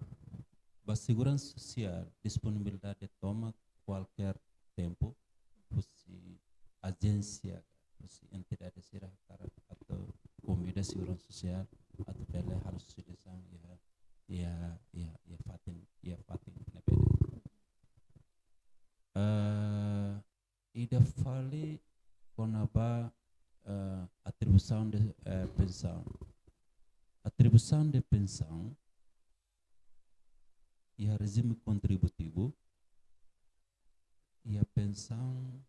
ba seguransa sosiál, disponibilidade tomak kualkér tempu, husi ajénsia, husi entidade sira hakarak atu konvida seguransa sosiál atu bele halo sosializasaun iha, iha, iha, iha fatin, iha fatin ne'ebé de'it. Eh, ida fali kona-ba, eh, atribuisaun de, eh, pensaun. Atribuisaun de pensaun iha rejime kontributivu, iha pensaun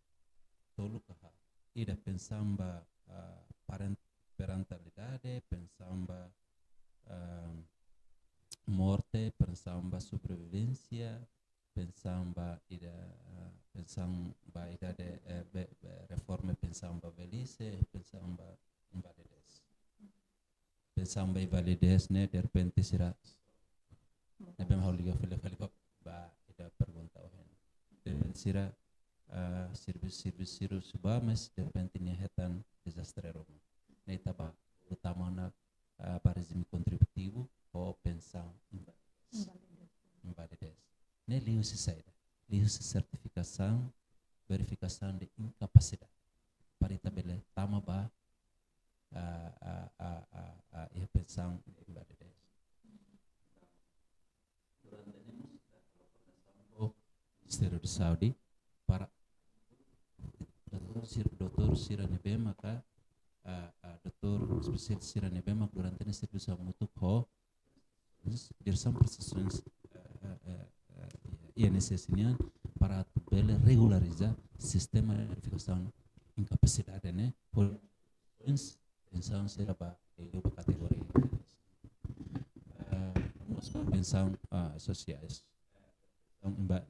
tolu ka haat. Ida pensaun ba, ah, paren-, parentalidade, pensaun ba, ah, morte, pensaun ba sobrevivénsia, pensaun ba ida, ah, pensaun ba idade, eh, be, be, reforma pensaun ba velhice, pensaun ba invalidez. Pensaun ba invalidez ne'e, derrepente sira, ne'ebé ha'u liga fali, fali ba, ba ida pergunta ohin. Derrepente sira, ah, servisu, servisu, servisu ba, mas derrepente nia hetan dezastre ruma. Ne'e ita bá, utama ona, ah, ba rejime kontributivu ho pensaun invalidez. Invalidez. Invalidez. Ne'e liuhusi saida? Liuhusi sertifikasaun, verifikasaun de inkapasidade. Para ita bele tama ba, ah, ah, ah, ah, ah, iha pensaun invalidez. Durante ne'e mós ita halo koordenasaun ho Ministériu da Saúde para doutór sir-, doutór sira ne'ebé maka, ah, ah, doutór espesialista sira ne'ebé maka durante ne'e servisu hamutuk ho diresaun prestasaun, eh, eh, eh, eh, I N S S nian para atu bele regulariza sistema de verifikasaun inkapasidade ne'e, ho pensaun sira ba, eh, ba kategoria. pensaun, ah, sosiais, pensaun inva-,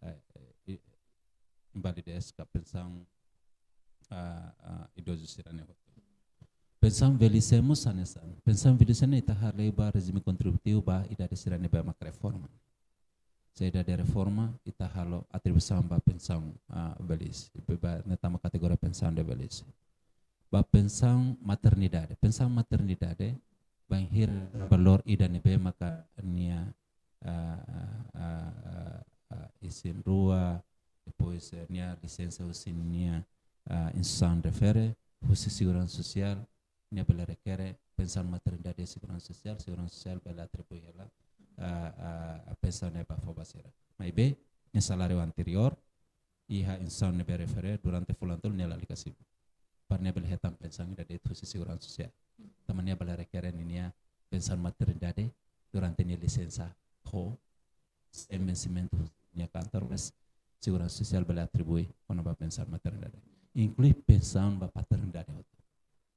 eh, eh, i-, invalidez ka pensaun, ah, ah, idozu sira-ne'e hotu. Pensaun velhice mós hanesan. Pensaun velhice ne'e ita haree ba rejime kontributivu ba idade sira ne'ebé mak reforma. Se idade reforma, ita halo atribuisaun ba pensaun, ah, velhice. Ba, ba, ne'e tama kategoria pensaun de velhice. Ba pensaun maternidade. Pensaun maternidade, bainhira valór ida ne'ebé maka nia, ah, ah, ah, ah, ah, isin-rua, depois, eh, nia lisensa husi nia, ah, instituisaun refere, husi seguransa sosiál, nia bele rekere pensaun maternidade iha seguransa sosiál, seguransa sosiál bele atribui hela, ah, ah, pensaun ne'e ba fó ba sira. Maibé, nia saláriu anteriór, iha instituisaun ne'ebé refere durante fulan tolu nia lalika simu. Para nia bele hetan pensaun ida de'it husi seguransa sosiál. Tanba nia bele rekere ninia pensaun maternidade durante nia lisensa ho sem vensimentu nia kantor, mas seguransa sosiál bele atribui kona-ba pensaun maternidade. Inklui pensaun ba paternidade hotu.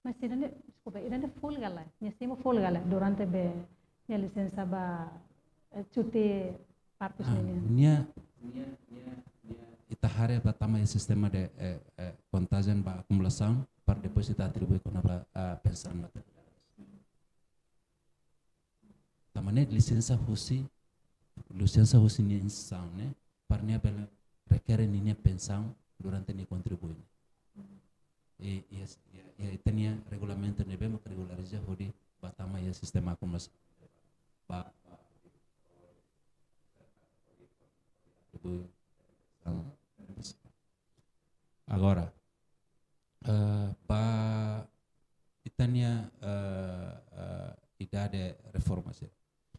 Mas ida-ne'e, deskulpa, ida-ne'e folga la, nia simu folga la durante be nia lisensa ba, eh, cuti partus. Ah, nian. Nia, nia, nia, nia, ita haree ba tama iha sistema de, eh, eh, kontajen ba akumulasaun, para depois ita atribui kona-ba, ah, pensaun maternidade. Tanba ne'e lisensa husi, lisensa husi nia instituisaun ne'e, para nia bele rekere ninia pensaun durante nia kontribui. I, i, i, i, ita-nia regulamentu ne'ebé mak regulariza hodi ba tama iha sistema akumulasaun. Ba, ba, agora, eh, ba ita-nia, eh, eh, idade reforma sira.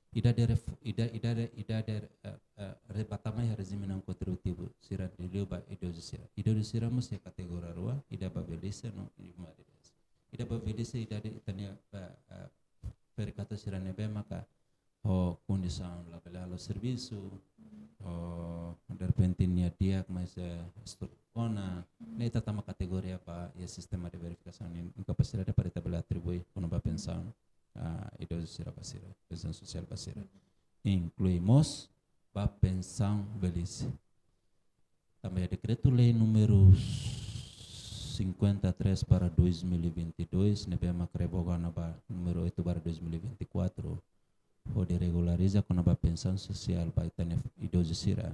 Idade ref-, ida-, idade, idade, eh, eh, re-, ba tama iha rejime não contributivo sira liuliu ba idozu sira. Idozu sira mós iha kategoria rua, ida ba velhice no invalidez. Ida ba velhice idade ita-nia, eh, eh, perikato sira ne'ebé maka ho kondisaun labele halo servisu, ho derrepente nia di'ak, mas, eh, estudu ona, ne'e ita tama kategoria ba iha sistema de verifikasaun nia inkapasidade para ita bele atribui kona-ba pensaun, ah, idozu sira ba sira, pensaun sosiál ba sira. Inklui mós ba pensaun velhice. Tanba iha Dekretu-Lei númeru cinquenta e três barra dois mil e vinte e dois, ne'ebé mak revoga ona ba númeru oito barra dois mil e vinte e quatro, hodi regulariza kona-ba pensaun sosiál ba ita-nia idozu sira.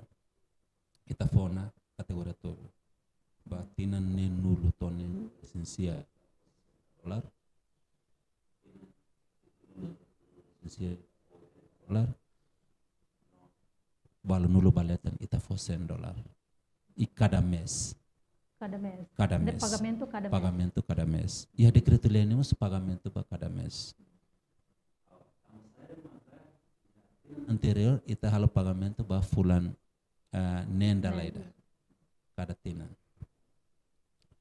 Ita fó ona kategoria tolu. Ba tinan neen-nulu to'o neen-resin-sia dolar. Sia dolar. Valunulu ba leten ita fó cem dolar. I kada mês. Kada mês. Kada mês. Pagamentu kada mês. Pagamentu kada mês. Iha Dekretu-Lei ne'e mós pagamentu ba kada mês. Anteriór ita halo pagamentu ba fulan, eh, neen dala ida. Kada tinan.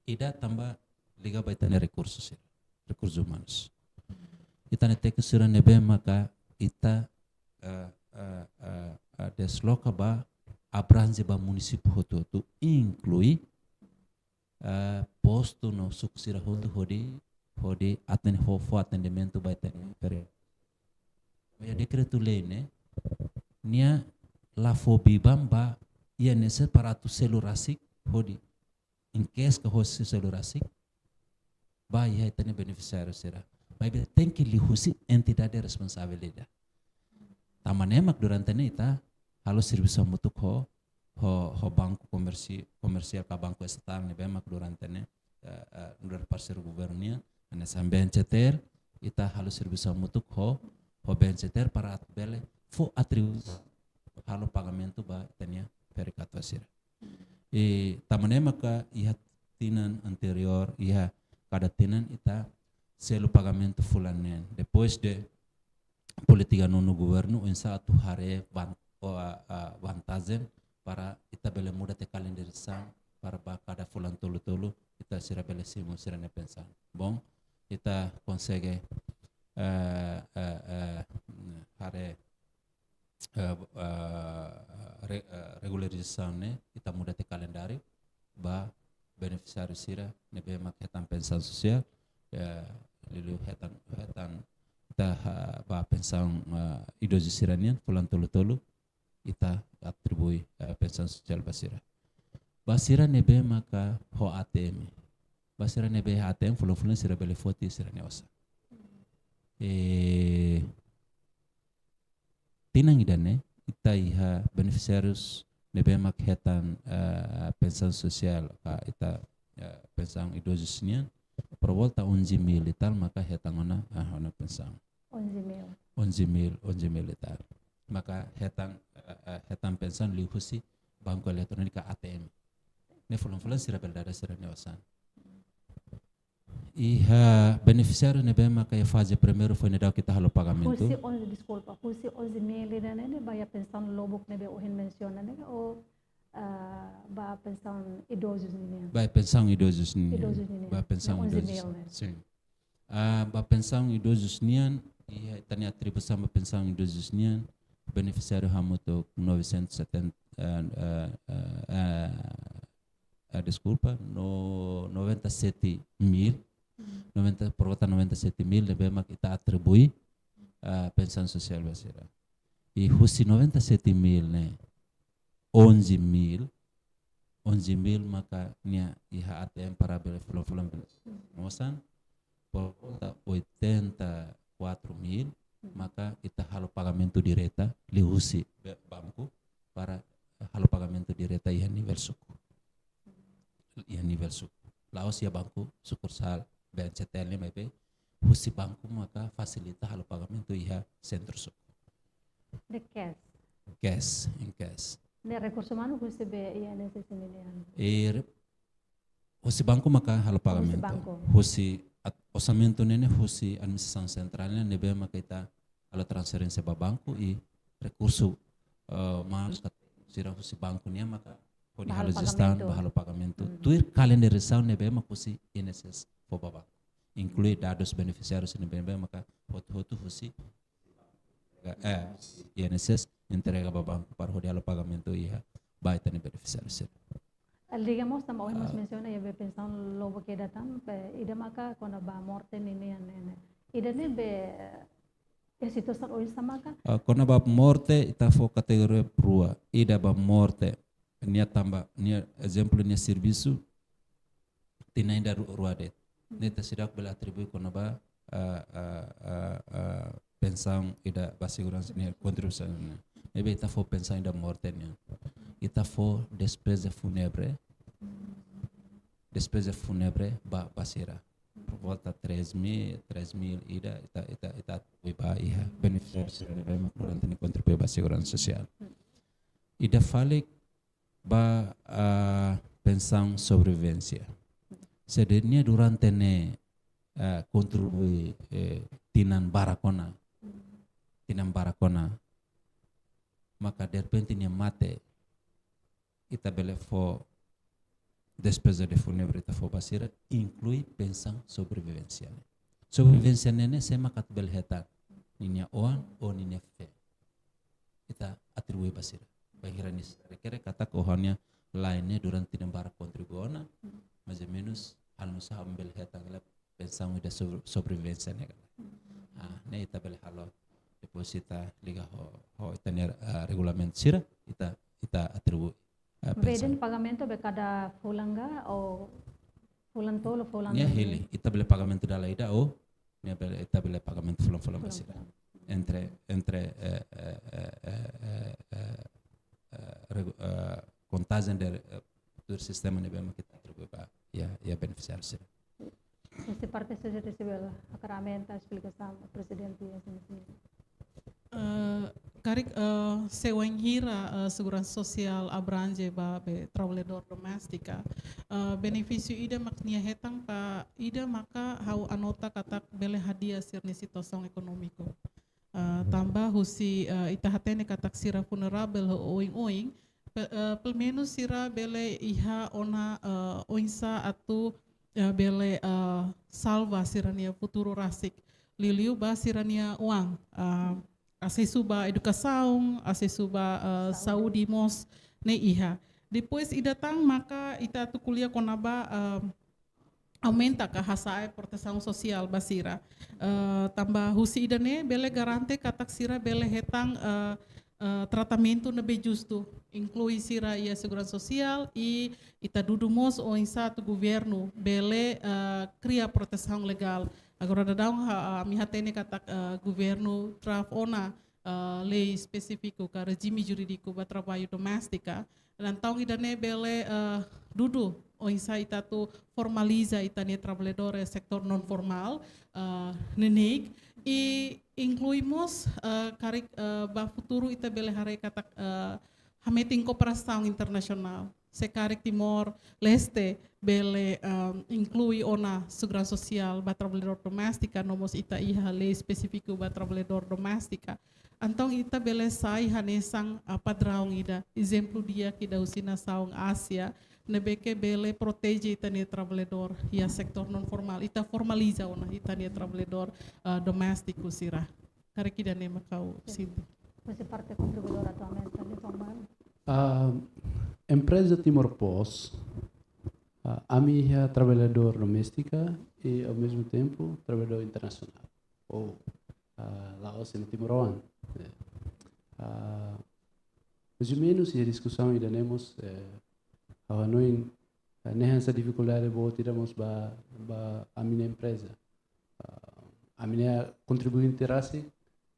Ida tanba liga ba ita-nia rekursu sira, rekursus umanus. Ita-nia tekniku sira ne'ebé maka ita, eh, eh, eh, eh, desloka ba, abrange ba munisípiu hotu-hotu, inklui, eh, postu no suku sira hotu hodi, hodi aten-, fó, fó atendimentu ba ita-nia pere. Iha Dekretu-Lei ne'e, nia la fó biban ba I N S S para atu selu rasik hodi, in case ka hosi selu rasik, ba iha ita-nia benefisiáriu sira. Maibé tenke liuhusi entidade responsavel ida. Tanba ne'e mak durante ne'e ita halo servisu hamutuk ho, ho, ho banku komersi-, komersiál ka banku estatál ne'ebé mak durante ne'e, eh, eh, nu'udar parseiru governu nian, hanesan B N C T R, ita halo servisu hamutuk ho, ho B N C T R para atu bele fó atribui halo pagamentu ba ita-nia perikatua sira. I tanba ne'e maka iha tinan anteriór, iha kada tinan ita selu pagamentu fulan neen. Depois de polítika nonu governu, oinsá atu haree van-, o, a, a, vantajen para ita bele muda tiha kalendarizasaun para ba kada fulan tolu-tolu ita sira bele simu sira-nia pensaun. Bom, ita konsege, eh, eh, eh, haree, eh, eh, re-, eh, regularizasaun ne'e, ita muda tiha kalendáriu ba benefisiáriu sira ne'ebé mak hetan pensaun sosiál, eh, liuliu hetan, hetan ita, ah, ba pensaun, ah, idozu sira-nian, fulan tolu-tolu, ita atribui, ah, pensaun sosiál ba sira. Ba sira ne'ebé maka ho A T M. Ba sira ne'ebé ho A T M, fulan-fulan sira bele foti sira-nia osan. Eh, tinan ida-ne'e, ita iha benefisiárius ne'ebé mak hetan, eh, pensaun sosiál, ka ita, eh, pensaun idozus nian, por volta onze mil e tal, maka hetan ona, eh, ona pensaun. Onze mil. Onze mil, onze mil e tal. Maka hetan, eh, eh, hetan pensaun liuhusi banku eletrónika A T M. Ne'e fulan-fulan sira bele dada sira-nia osan. Iha benefisiáriu ne'ebé maka iha faze primeiru foin daudauk ita halo pagamentu. Husi onze, deskulpa, husi onze mil ida-ne'e, ne'e ba iha pensaun lubuk ne'ebé ohin mensiona ne'e, ou, ah, ba pensaun idozus nian? Ba pensaun idozus nian. Idozus nian. Ba pensaun idozus. Ne'e onze mil ne'e. Sin. Ah, ba pensaun idozus nian, iha ita-nia atribuisaun ba pensaun idozus nian, benefisiáriu hamutuk novecentos e setenta, ah, ah, ah, ah, ah, deskulpa, no, noventa e sete mil, noventa, por volta noventa e sete mil ne'ebé mak ita atribui, ah, pensaun sosiál ba sira. I husi noventa e sete mil ne'e, onze mil, onze mil maka nia iha A T M para bele fulan-fulan bele osan, por volta oitenta e quatro mil, maka ita halo pagamentu direta liuhusi be-, banku para halo pagamentu direta iha nivel suku. Iha nivel suku. La'ós iha banku sukursál B N C T L ne'e, maibé husi banku maka fasilita halo pagamentu iha sentru suku. Ne'e cash? Cash, in cash. Ne'e rekursu umanu husi be I N S S nian? I re-, husi banku maka halo pagamentu. Husi banku. Husi at-, orsamentu ne'e ne'e husi administrasaun sentrál nian ne'ebé maka ita halo transferénsia ba banku i rekursu, eh, mas kat-, sira husi banku nian maka hodi halo jestaun, ba halo pagamentu. Ba halo pagamentu. Hmm. Tuir kalendarizasaun ne'ebé mak husi I N S S fó ba banku. Inklui dadus benefisiáriu sira ne'ebé maka hotu-hotu husi, eh, I N S S entrega ba banku para hodi halo pagamentu iha ba ita-nia benefisiáriu sira. Liga mós tanba ohin mós mensiona iha be pensaun lubuk ida tan, be ida maka kona-ba morte ninian ne'e. Ida-ne'e be, eh, iha situasaun oinsá maka? Ah, kona-ba morte, ita fó kategoria rua. Ida ba morte, nia tanba, nia ezemplu nia servisu, tinan ida ru-, rua de'it. Ne'e ita seidauk bele atribui kona-ba, ah, ah, ah, ah, pensaun ida ba seguransa nian, kontribuisaun nian. Ne'ebé ita fó pensaun ida morte nian. Ita fó despeza fúnebre. Despeza fúnebre ba, ba sira. Por volta três mil, três mil ida, ita, ita, ita atribui ba iha benefisiáriu sira ne'ebé mak durante ne'e kontribui ba seguransa sosiál. Ida fali ba, ah, pensaun sobrevivénsia. Se ida-ne'e durante ne'e, ah, kontribui, eh, tinan barak ona. Tinan barak ona. Maka derrepente nia mate, ita bele fó despeza de fúnebre ita fó ba sira, inklui pensaun sobrevivénsia ne'e. Sobrevivénsia ne'e ne'e sé maka atu bele hetan? Ninia oan ou ninia feen. Ita atribui ba sira. Bainhira nia rekere katak oho nia la'en ne'e durante tinan barak kontribui ona, mais ou menus, halo nu'usá ha'u bele hetan hela pensaun ida sobre-, sobrevivénsia ne'e kan. Ah, ne'e ita bele halo, depois ita liga ho, ho ita-nia, ah, regulamentu sira, ita, ita atribui, ah, pensaun. Beden pagamentu be kada fulan ka, ou fulan tolu, fulan? Nia hili, ita bele pagamentu dala ida, ou nia bele, ita bele pagamentu fulan-fulan ba sira. Fulan-fulan. Entre, entre, eh, eh, regu-, eh, kontajen de, eh, tuir sistema ne'ebé mak ita atribui ba iha, iha benefisiáriu sira. Husi parte sosiedade sivíl, hakarak aumenta esplikasaun prezidente iha sini-sini. Eh, karik, eh, se wainhira, eh, seguransa sosiál abrange ba be trabalhadór doméstika, eh, benefísiu ida mak nia hetan ka ida maka ha'u anota katak bele hadi'a sira-nia situasaun ekonómiku. Eh, tanba husi, eh, ita hatene katak sira vulneravel ho oin-oin, pe-, eh, pelumenus sira bele iha ona, eh, oinsá atu, eh, bele, eh, salva sira-nia futuru rasik. Liuliu ba sira-nia oan, eh, asesu ba edukasaun, asesu ba, eh, saúde mós ne'e iha. Depois ida tan maka ita atu ko'alia kona-ba, eh, aumenta ka hasa'e protesaun sosiál ba sira. Eh, tanba husi ida-ne'e bele garante katak sira bele hetan, eh, eh, tratamentu ne'ebé justu, inklui sira iha seguransa sosiál, i ita dudu mós oinsá atu governu bele, eh, kria protesaun legál. Agora daudaun ha-, ami hatene katak, eh, governu draft ona, eh, lei espesífiku ka rejime jurídiku ba traballu doméstika. Entaun ida-ne'e bele, eh, dudu oinsá ita atu formaliza ita-nia trabalhadór iha setór non formál, eh, neineik, i inklui mós, eh, karik, eh, ba futuru ita bele haree katak, eh, hametin kooperasaun internasionál. Se karik Timor-Leste bele, eh, inklui ona seguransa sosiál ba trabalhadór doméstika, no mós ita iha lei espesífiku ba trabalhadór doméstika. Entaun ita bele sai hanesan, ah, padraun ida, ezemplu di'ak ida husi nasaun Ázia, ne'ebé ke bele proteje ita-nia trabalhadór iha setór non formál, ita formaliza ona ita-nia trabalhadór, ah, doméstiku sira. Karik ida-ne'e mak ha'u sente. Husi parte kontribuidór atualmente, Livan Malu? Ah, empreza Timor Post, ah, ami iha trabalhadór doméstika i, ao mesmo tempo, trabalhadór internasionál. Ou, ah, la'ós timoroan. Eh, ah, mais ou menos, iha diskusaun ida-ne'e mós, eh, ha'u hanoin, eh, ne'e hanesan difikuldade boot ida mós ba, ba ami-nia empreza. Ah, ami-nia kontribuinte rasik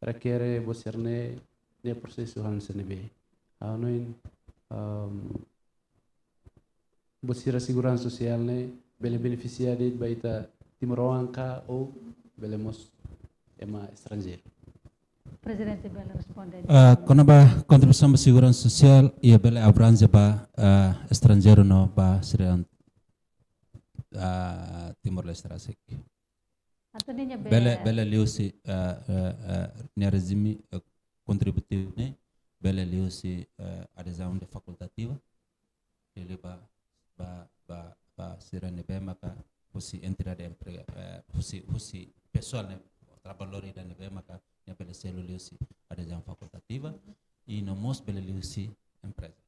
rekere buat sira-ne'e, ne'e prosesu hanesan ne'ebé. Ha'u hanoin, ehm, buat sira seguransa sosiál ne'e bele benefisia de'it ba ita timoroan ka ou bele mós ema estranjeiru? Prezidente bele responde. Ah, kona-ba kontribuisaun ba seguransa sosiál, nia bele abranje ba, ah, estranjeiru no ba sira, ah, Timor-Leste rasik. Atu ninia be- Bele, bele liuhusi, eh, eh, eh, nia rejime, eh, kontributivu ne'e, bele liuhusi, eh, adezaun de fakultativa, liuliu ba, ba, ba, ba sira ne'ebé maka husi entidade empre-, eh, husi, husi pesoál ne'e, trabalhadór ida ne'ebé maka nia bele selu liuhusi adezaun fakultativa, i no mós bele liuhusi empreza.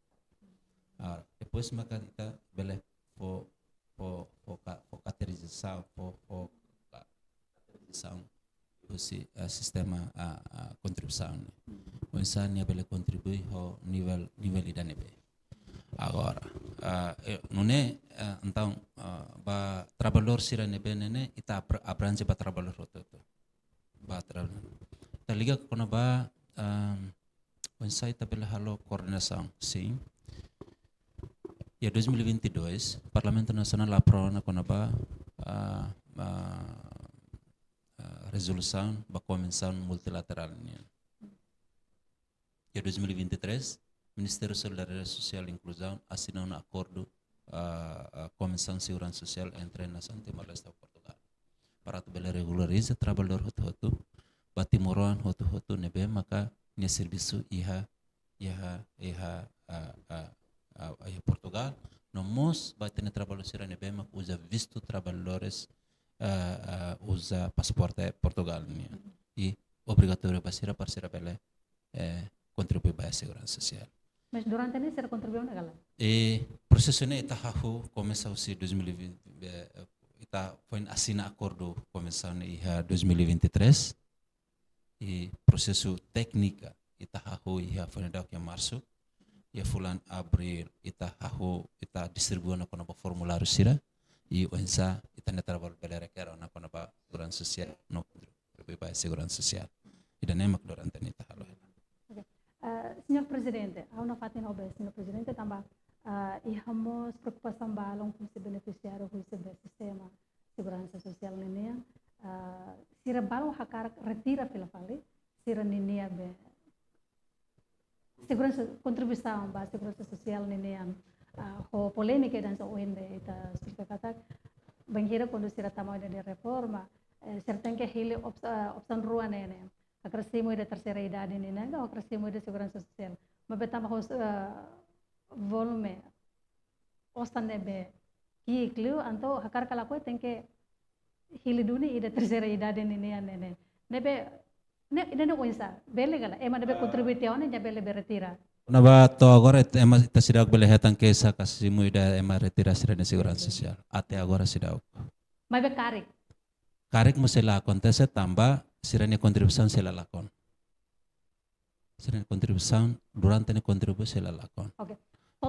Ah, depois maka ita bele fó, fó, fó ka-, fó kategorizasaun, fó, fó ka-, kategorizasaun husi, eh, sistema, ah, ah, kontribuisaun ne'e. Oinsá nia bele kontribui ho nivel, nivel ida ne'ebé. Agora, ah, eh, nune'e, eh, entaun, ah, ba trabalhadór sira ne'ebé ne'e, ita abra-, abranje ba trabalhadór hotu-hotu. Ba tra-, ita liga kona-ba, ehm, oinsá ita bele halo koordenasaun, sin. Iha dois mil e vinte e dois, Parlamentu Nasionál aprova ona kona-ba, ah, ah, ah, rezolusaun ba konvensaun multilaterál nian. Iha dois mil e vinte e três, Ministériu Solidariedade Sosiál i Inkluzaun asina ona akordu, ah, ah, Konvensaun Seguransa Sosiál entre nasaun Timor-Leste ho Portugál. Para atu bele regulariza trabalhadór hotu-hotu, ba timoroan hotu-hotu ne'ebé maka nia servisu iha, iha, iha, ah, ah, ah, iha Portugál, no mós ba ita-nia trabalhadór sira ne'ebé maka uza vistu trabalhadores, ah, ah, uza pasaporte Portugál nian. I obrigatóriu ba sira para sira bele, eh, kontribui ba seguransa sosiál. Mas durante ne'e sira kontribui ona ka lae? E prosesu ne'e ita hahú komesa husi dois mil e vinte, eh, ita foin asina akordu konvensaun ne'e iha dois mil e vinte e três. I prosesu téknika ita hahú iha foin daudauk iha Marsu. Iha fulan Abríl ita hahú, ita distribui ona kona-ba formuláriu sira. I oinsá ita-nia trabalhadór bele rekere ona kona-ba seguransa sosiál no kontribui ba seguransa sosiál. Ida-ne'e mak durante ne'e ita halo. Oke. Eh, Señór Prezidente, ha'u nafatin ho be, Señór Prezidente, tanba, eh, iha mós preokupasaun balun husi benefisiáriu husi be sistema seguransa sosiál ninian, eh, sira balun hakarak retira fila fali sira-ninia be seguransa, kontribuisaun ba seguransa sosiál ninian, ah, ho polémika ida hanesan ohin ne'e ita esplika katak, bainhira kuandu sira tama ona iha reforma, eh, sira tenke hili ops-, ah, opsaun rua ne'e ne'e. Hakarak simu iha terseira idade ninian, ka hakarak simu iha seguransa sosiál. Maibé tanba ho, ah, volume osan ne'ebé ki'ik liu, entaun hakarak ka lakohi tenke hili duni iha terseira idade ninian ne'e ne'e. Ne'ebé, ne'e, ne'e, ne'e oinsá, bele ka lae, ema ne'ebé kontribui tiha ona nia bele be retira. Ne'ebé to'o agora ita, ema ita seidauk bele hetan keixa ka simu ida ema retira sira-nia seguransa sosiál. Até agora seidauk. Maibé karik. Karik mós sei la akontese tanba sira-nia kontribuisaun sei la lakon. Sira-nia kontribuisaun durante ne'e kontribui sei la lakon. Oke.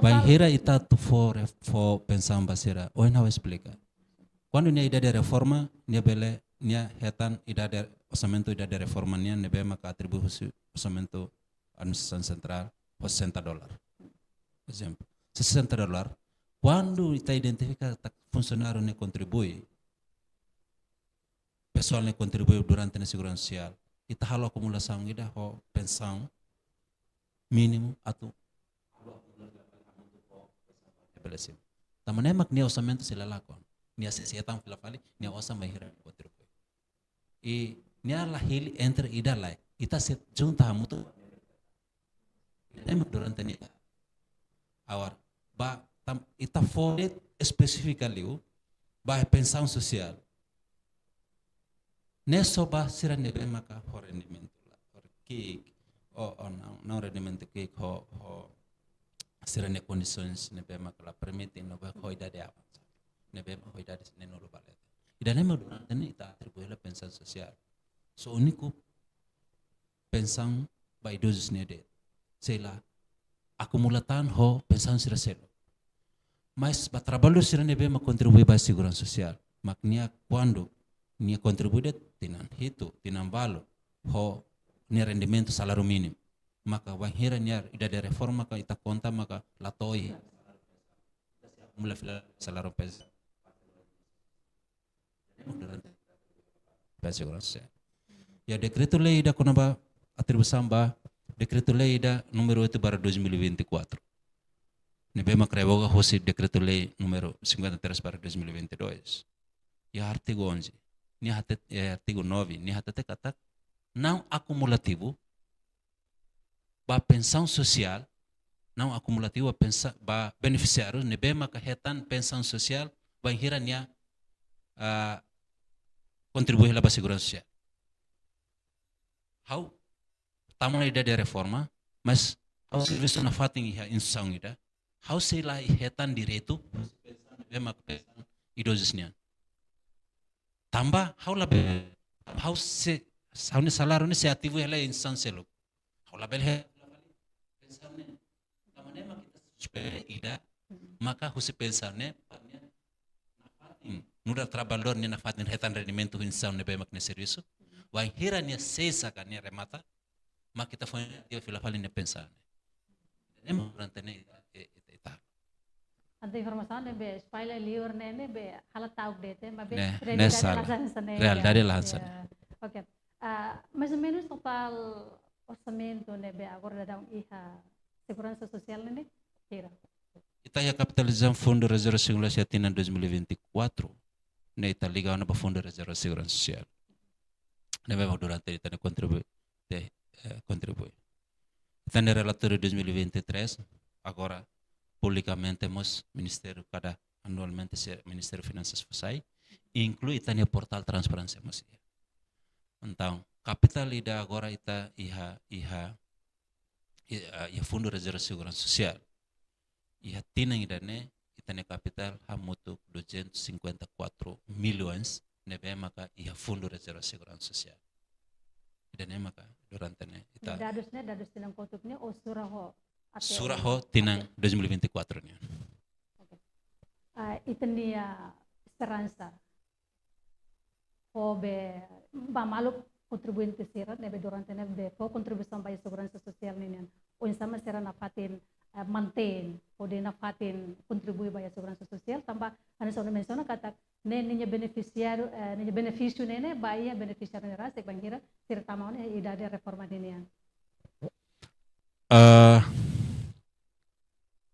Bainhira ita atu fó re-, fó pensaun ba sira. Ohin ha'u esplika. Kuandu nia idade reforma, nia bele, nia hetan idade, orsamentu idade reforma nian ne'ebé maka atribui husi orsamentu administrasaun sentrál, sesenta dolar. Ezemplu, sesenta dolar. Kuandu ita identifika katak funsionáriu ne'e kontribui, pesoál ne'e kontribui durante ne'e seguransa sosiál, ita halo akumulasaun ida ho pensaun mínimu atu estabelese. Tanba ne'e mak nia orsamentu sei la lakon. Nia sei, sei hetan fila fali, nia osan bainhira kontribui. I nia la hili entre ida lai. Ita sei junta hamutuk. Ne'e mak durante ne'e. Agora, ba, tam, ita fó de'it espesífika liu, ba pensaun sosiál. Ne'e só ba sira ne'ebé maka ho rendimentu la, ho ki'ik, o, o, não, não rendimentu ki'ik, ho, ho sira-nia kondisoens ne'ebé maka la permite, no ba ho idade avansadu. Ne'ebé maka ho idade neen-nulu ba leten. Ida-ne'e mak durante ne'e ita atribui hela pensaun sosiál. Só úniku pensaun ba idozus ne'e de'it. Sei la akumula tan ho pensaun sira seluk. Mas ba traballadór sira ne'ebé mak kontribui ba seguransa sosiál, mak nia kuandu nia kontribui de'it tinan hitu, tinan balu, ho nia rendimentu saláriu mínimu. Maka bainhira nia idade reforma ka ita konta maka la to'o iha. Akumula fila saláriu pes. Ba seguransa sosiál. Iha dekretu-lei ida kona-ba atribuisaun ba dekretu-lei ida número oito barra dois mil e vinte e quatro. Ne'ebé mak revoga husi dekretu-lei número cinquenta e três barra dois mil e vinte e dois. Iha artigu onze. Nia hatete, iha artigu nove, nia hatete katak não acumulativo ba pensaun sosiál, não acumulativo ba pensa-, ba benefisiáriu ne'ebé maka hetan pensaun sosiál bainhira nia, ah, kontribui hela ba seguransa sosiál. Ha'u tama ona idade reforma, mas ha'u servisu nafatin iha instituisaun ida, ha'u sei la hetan direitu ne'ebé mak pensaun idozus nian. Tanba ha'u labele, ha'u sei, ha'u-nia saláriu ne'e sei ativu hela iha instituisaun seluk. Ha'u labele he, pensaun ne'e. Tanba ne'e mak ita suspende ida, maka husi pensaun ne'e, pa nia nafatin, nu'udar traballadór nia nafatin hetan rendimentu instituisaun ne'ebé mak nia servisu. Bainhira nia sesa ka nia remata, mak ita fó nia ativa fila fali nia pensaun ne'e. Ne'e mak durante ne'e ita, e, ita, ita. Entaun informasaun ne'ebé espalla liur ne'e, ne'ebé ha'u la ta'uk de'it, maibé ne'e, ne'e realidade sala. La hanesan ne'e, realidade ya, la hanesan ne'e. Ya. Oke. Ah, mais ou menos totál orsamentu ne'ebé agora daudaun iha seguransa sosiál ne'e, hira? Ita iha kapitalizasaun Fundu Rezerva Seguransa Sosiál tinan dois mil e vinte e quatro, ne'e ita liga ona ba Fundu Rezerva Seguransa Sosiál. Ne'ebé mak durante ita-nia kontribui, te, eh, kontribui. Ita-nia relatóriu dois mil e vinte e três, agora publikamente mós Ministériu kada anualmente se Ministériu Finansas fó sai, inklui ita-nia portál transparénsia mós iha. Entaun, kapitál ida agora ita iha, iha, iha, iha Fundu Rezerva Seguransa Sosiál. Iha tinan ida-ne'e, ita-nia kapitál hamutuk duzentos e cinquenta e quatro milhões, ne'ebé maka iha Fundu Rezerva Seguransa Sosiál. Ida-ne'e maka durante ne'e, ita dadus ne'e, dadus tinan kotuk ne'e, ou sura ho, até sura ho tinan, até dois mil e vinte e quatro nian. Oke. Ah, ita-nia esperansa ho be ba maluk kontribuinte sira ne'ebé durante ne'e be fó kontribuisaun ba seguransa sosiál ninian. Oinsá mak sira nafatin, eh, mantein, hodi nafatin kontribui ba seguransa sosiál, tanba hanesan ohin mensiona katak ne'e ninia benefisiáriu, eh, ninia benefísiu ne'e, ne'e ba iha benefisiáriu ne'e rasik bainhira sira tama ona idade reforma ninian. Eh,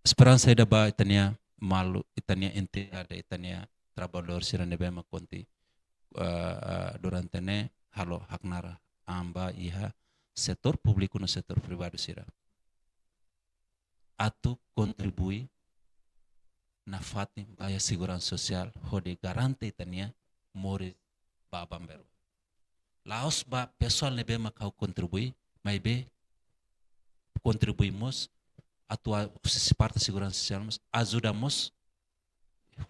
esperansa ida ba ita-nia maluk, ita-nia entidade, ita-nia traballadór sira ne'ebé mak konti, eh, eh, durante ne'e halo haknaar an ba iha setór públiku no setór privadu sira atu kontribui nafatin ba iha seguransa sosiál hodi garante ita-nia moris ba bambaru. La'ós ba pesoál ne'ebé mak ha'u kontribui, maibé kontribui mós atu a-, husi parte seguransa sosiál mós, ajuda mós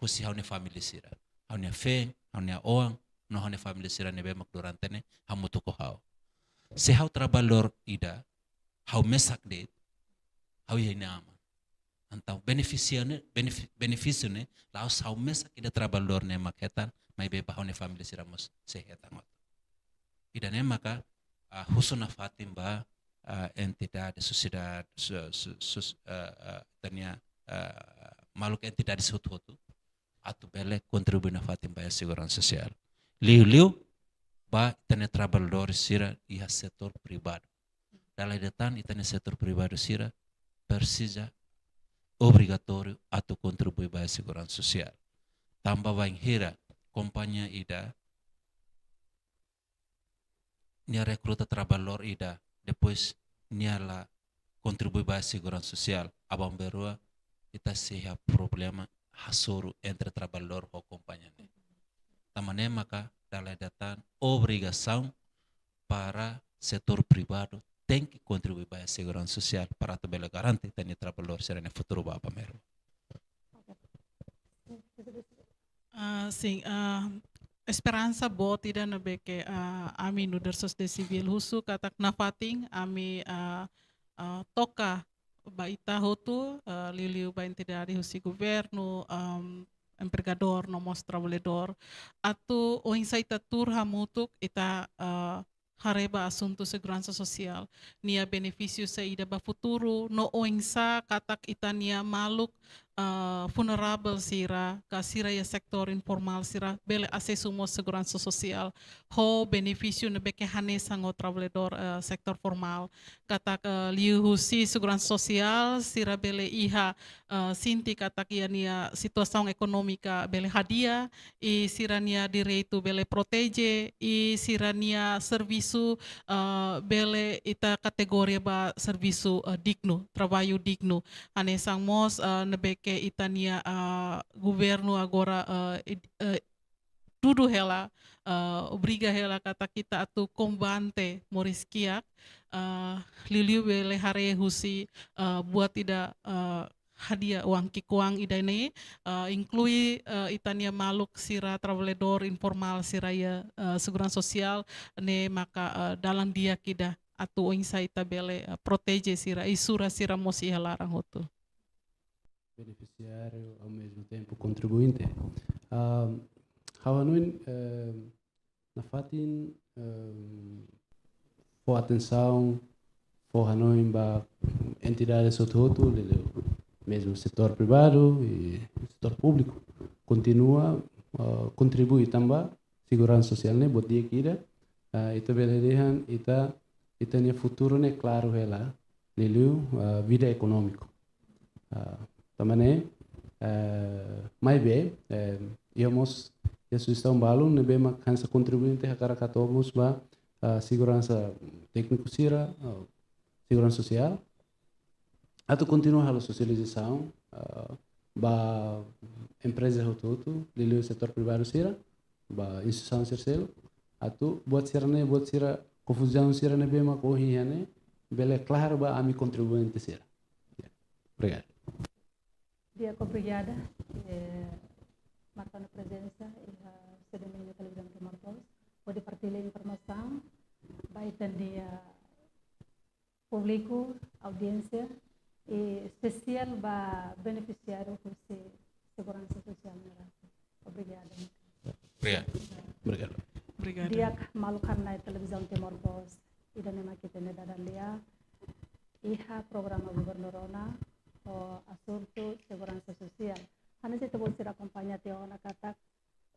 husi ha'u-nia família sira. ha'u-nia feen, ha'u-nia oan, no ha'u-nia família sira ne'ebé mak durante ne'e hamutuk ho ha'u. Se ha'u trabalhadór ida, ha'u mesak de'it, ha'u iha ha'u-nia aman. Entaun benefísiu ne'e, benefi-, benefísiu ne'e, la'ós ha'u mesak ida trabalhadór ne'e mak hetan, maibé ba ha'u-nia família sira mós sei hetan hotu. Ida-ne'e maka, ah, husu nafatin ba, ah, entidade, sosiedade, so-, so-, sos-, ah, ah, ita-nia, ah, maluk entidade hotu-hotu, atu bele kontribui nafatin ba iha seguransa sosiál. Liuliu ba ita-nia trabalhadór sira iha setór privadu. Dala ida tan ita-nia setór privadu sira presiza obrigatóriu atu kontribui ba iha seguransa sosiál. Tanba bainhira kompañia ida nia rekruta trabalhadór ida, depois nia la kontribui ba seguransa sosiál, aban-bainrua ita sei iha problema hasoru entre trabalhadór ho kompañia ne'e. Tanba ne'e maka dala ida tan obrigasaun para setór privadu tenke kontribui ba seguransa sosiál para atu bele garante ita-nia trabalhadór sira-nia futuru ba aban-bainrua. Ah, sin, ah, esperansa boot ida ne'ebé ke, ah, ami nu'udar sosiedade sivíl husu katak nafatin ami, ah, ah, toka ba ita hotu, ah, liuliu ba entidade husi governu, am, empregadór no mós trabalhadór, atu oinsá ita tuur hamutuk ita, ah, haree ba asuntu seguransa sosiál, nia benefísiu saida ba futuru, no oinsá katak ita-nia maluk, ah, vulneravel sira, ka sira iha setór informál sira, bele asesu mós seguransa sosiál, ho benefísiu ne'ebé ke hanesan ho trabalhadór, ah, setór formál, katak, ah, liuhusi seguransa sosiál, sira bele iha, ah, sente katak iha nia situasaun ekonómika bele hadi'a, i sira-nia direitu bele proteje, i sira-nia servisu, ah, bele ita kategoria ba servisu, ah, dignu, trabalho dignu. Hanesan mós, ah, ne'ebé ke ita-nia, ah, governu agora, ah, id-, ah, dudu hela, ah, obriga hela katak ita atu kombate moris kiak, ah, liuliu bele haree husi, ah, buat ida, ah, hadi'a oan ki'ikoan ida-ne'e, ah, inklui, ah, ita-nia maluk sira trabalhadór informál sira iha, ah, seguransa sosiál ne'e maka, ah, dalan di'ak ida atu oinsá ita bele, ah, proteje sira, i sura sira mós iha laran hotu. Benefisiáriu, ao mesmo tempo kontribuinte. Ah, ha'u hanoin, eh, nafatin, eh, fó atensaun, fó hanoin ba entidade hotu-hotu, liuliu mezmu setór privadu i setór públiku, kontinua, eh, kontribui tanba seguransa sosiál ne'e buat di'ak ida, eh, ita bele dehan ita, ita-nia futuru ne'e klaru hela, liuliu, eh, vida ekonómiku. Ah, tanba ne'e, eh, maibé, eh, iha mós, iha sujestaun balun ne'ebé mak hanesan kontribuinte hakarak atu mós ba, ah, seguransa tékniku sira, ah, seguransa sosiál. Atu kontinua halo sosializasaun, ah, ba empreza hotu-hotu, liuliu setór privadu sira, ba instituisaun sira seluk, atu buat sira-ne'e, buat sira konfuzaun sira ne'ebé mak ohin iha ne'e, bele klaru ba ami kontribuinte sira. Ya. Obrigadu. Di'ak, obrigada, eh, marka ona prezensa iha, eh, C D M N Televizaun Timor Post, hodi partilla informasaun ba ita-nia públiku, audiénsia, i espesiál ba benefisiáriu husi seguransa sosiál ne'e rasik. Obrigada. Obrigadu. Obrigadu. Obrigadu. Di'ak maluk haree-na'in Televizaun Timor Post, ida-ne'e mak ita-nia dalan lia iha programa Governu Rona, ho asuntu seguransa sosiál. Hanesan ita-boot sira akompaña tiha ona katak,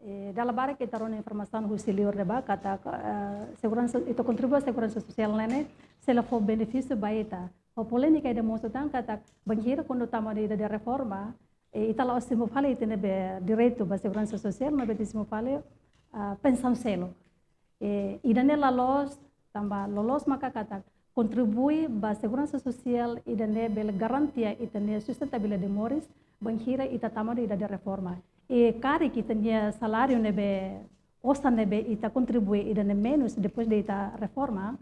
eh, dala barak ita rona informasaun husi liur ne'ebá katak, eh, seguransa, ita kontribui seguransa sosiál ne'e, sei la fó benefísiu ba ita. Ho polémika ida mosu tan katak, bainhira kuandu tama ona ida-ne'e reforma, eh, ita la'ós simu fali ita-nia be direitu ba seguransa sosiál, maibé ita simu fali, ah, pensaun seluk. Eh, ida-ne'e la loos, tanba loloos maka katak kontribui ba seguransa sosiál, ida-ne'e bele garantia ita-nia sustentabilidade moris, bainhira ita tama ona ida-ne'e reforma. I karik ita-nia saláriu ne'ebé, osan ne'ebé ita kontribui ida-ne'e menus depois de ita reforma,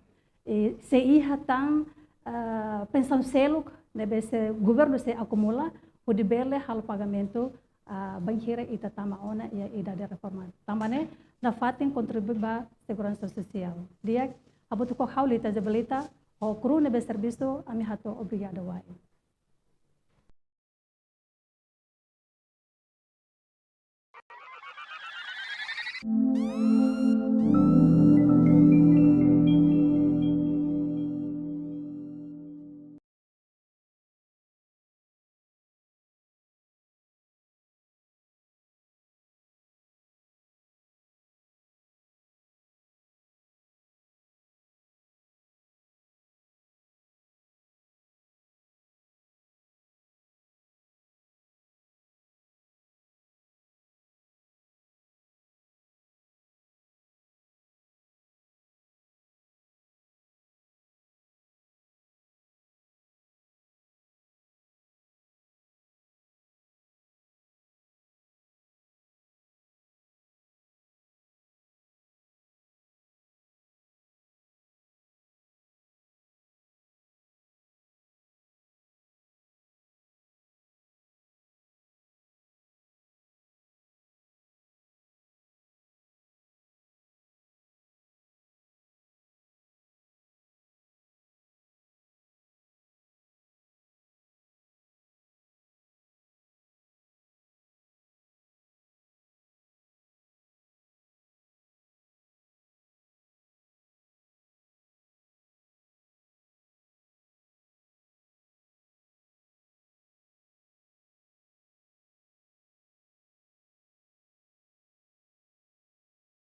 i sei iha tan, ah, pensaun seluk ne'ebé sei governu sei akumula, hodi bele halo pagamentu ah, bainhira ita tama ona iha idade reformadu. Tanba ne'e, nafatin kontribui ba seguransa sosiál. Di'ak, hamutuk ho ha'u Lita Isabelita, ho kru ne'ebé servisu, ami hato'o obrigada wa'in.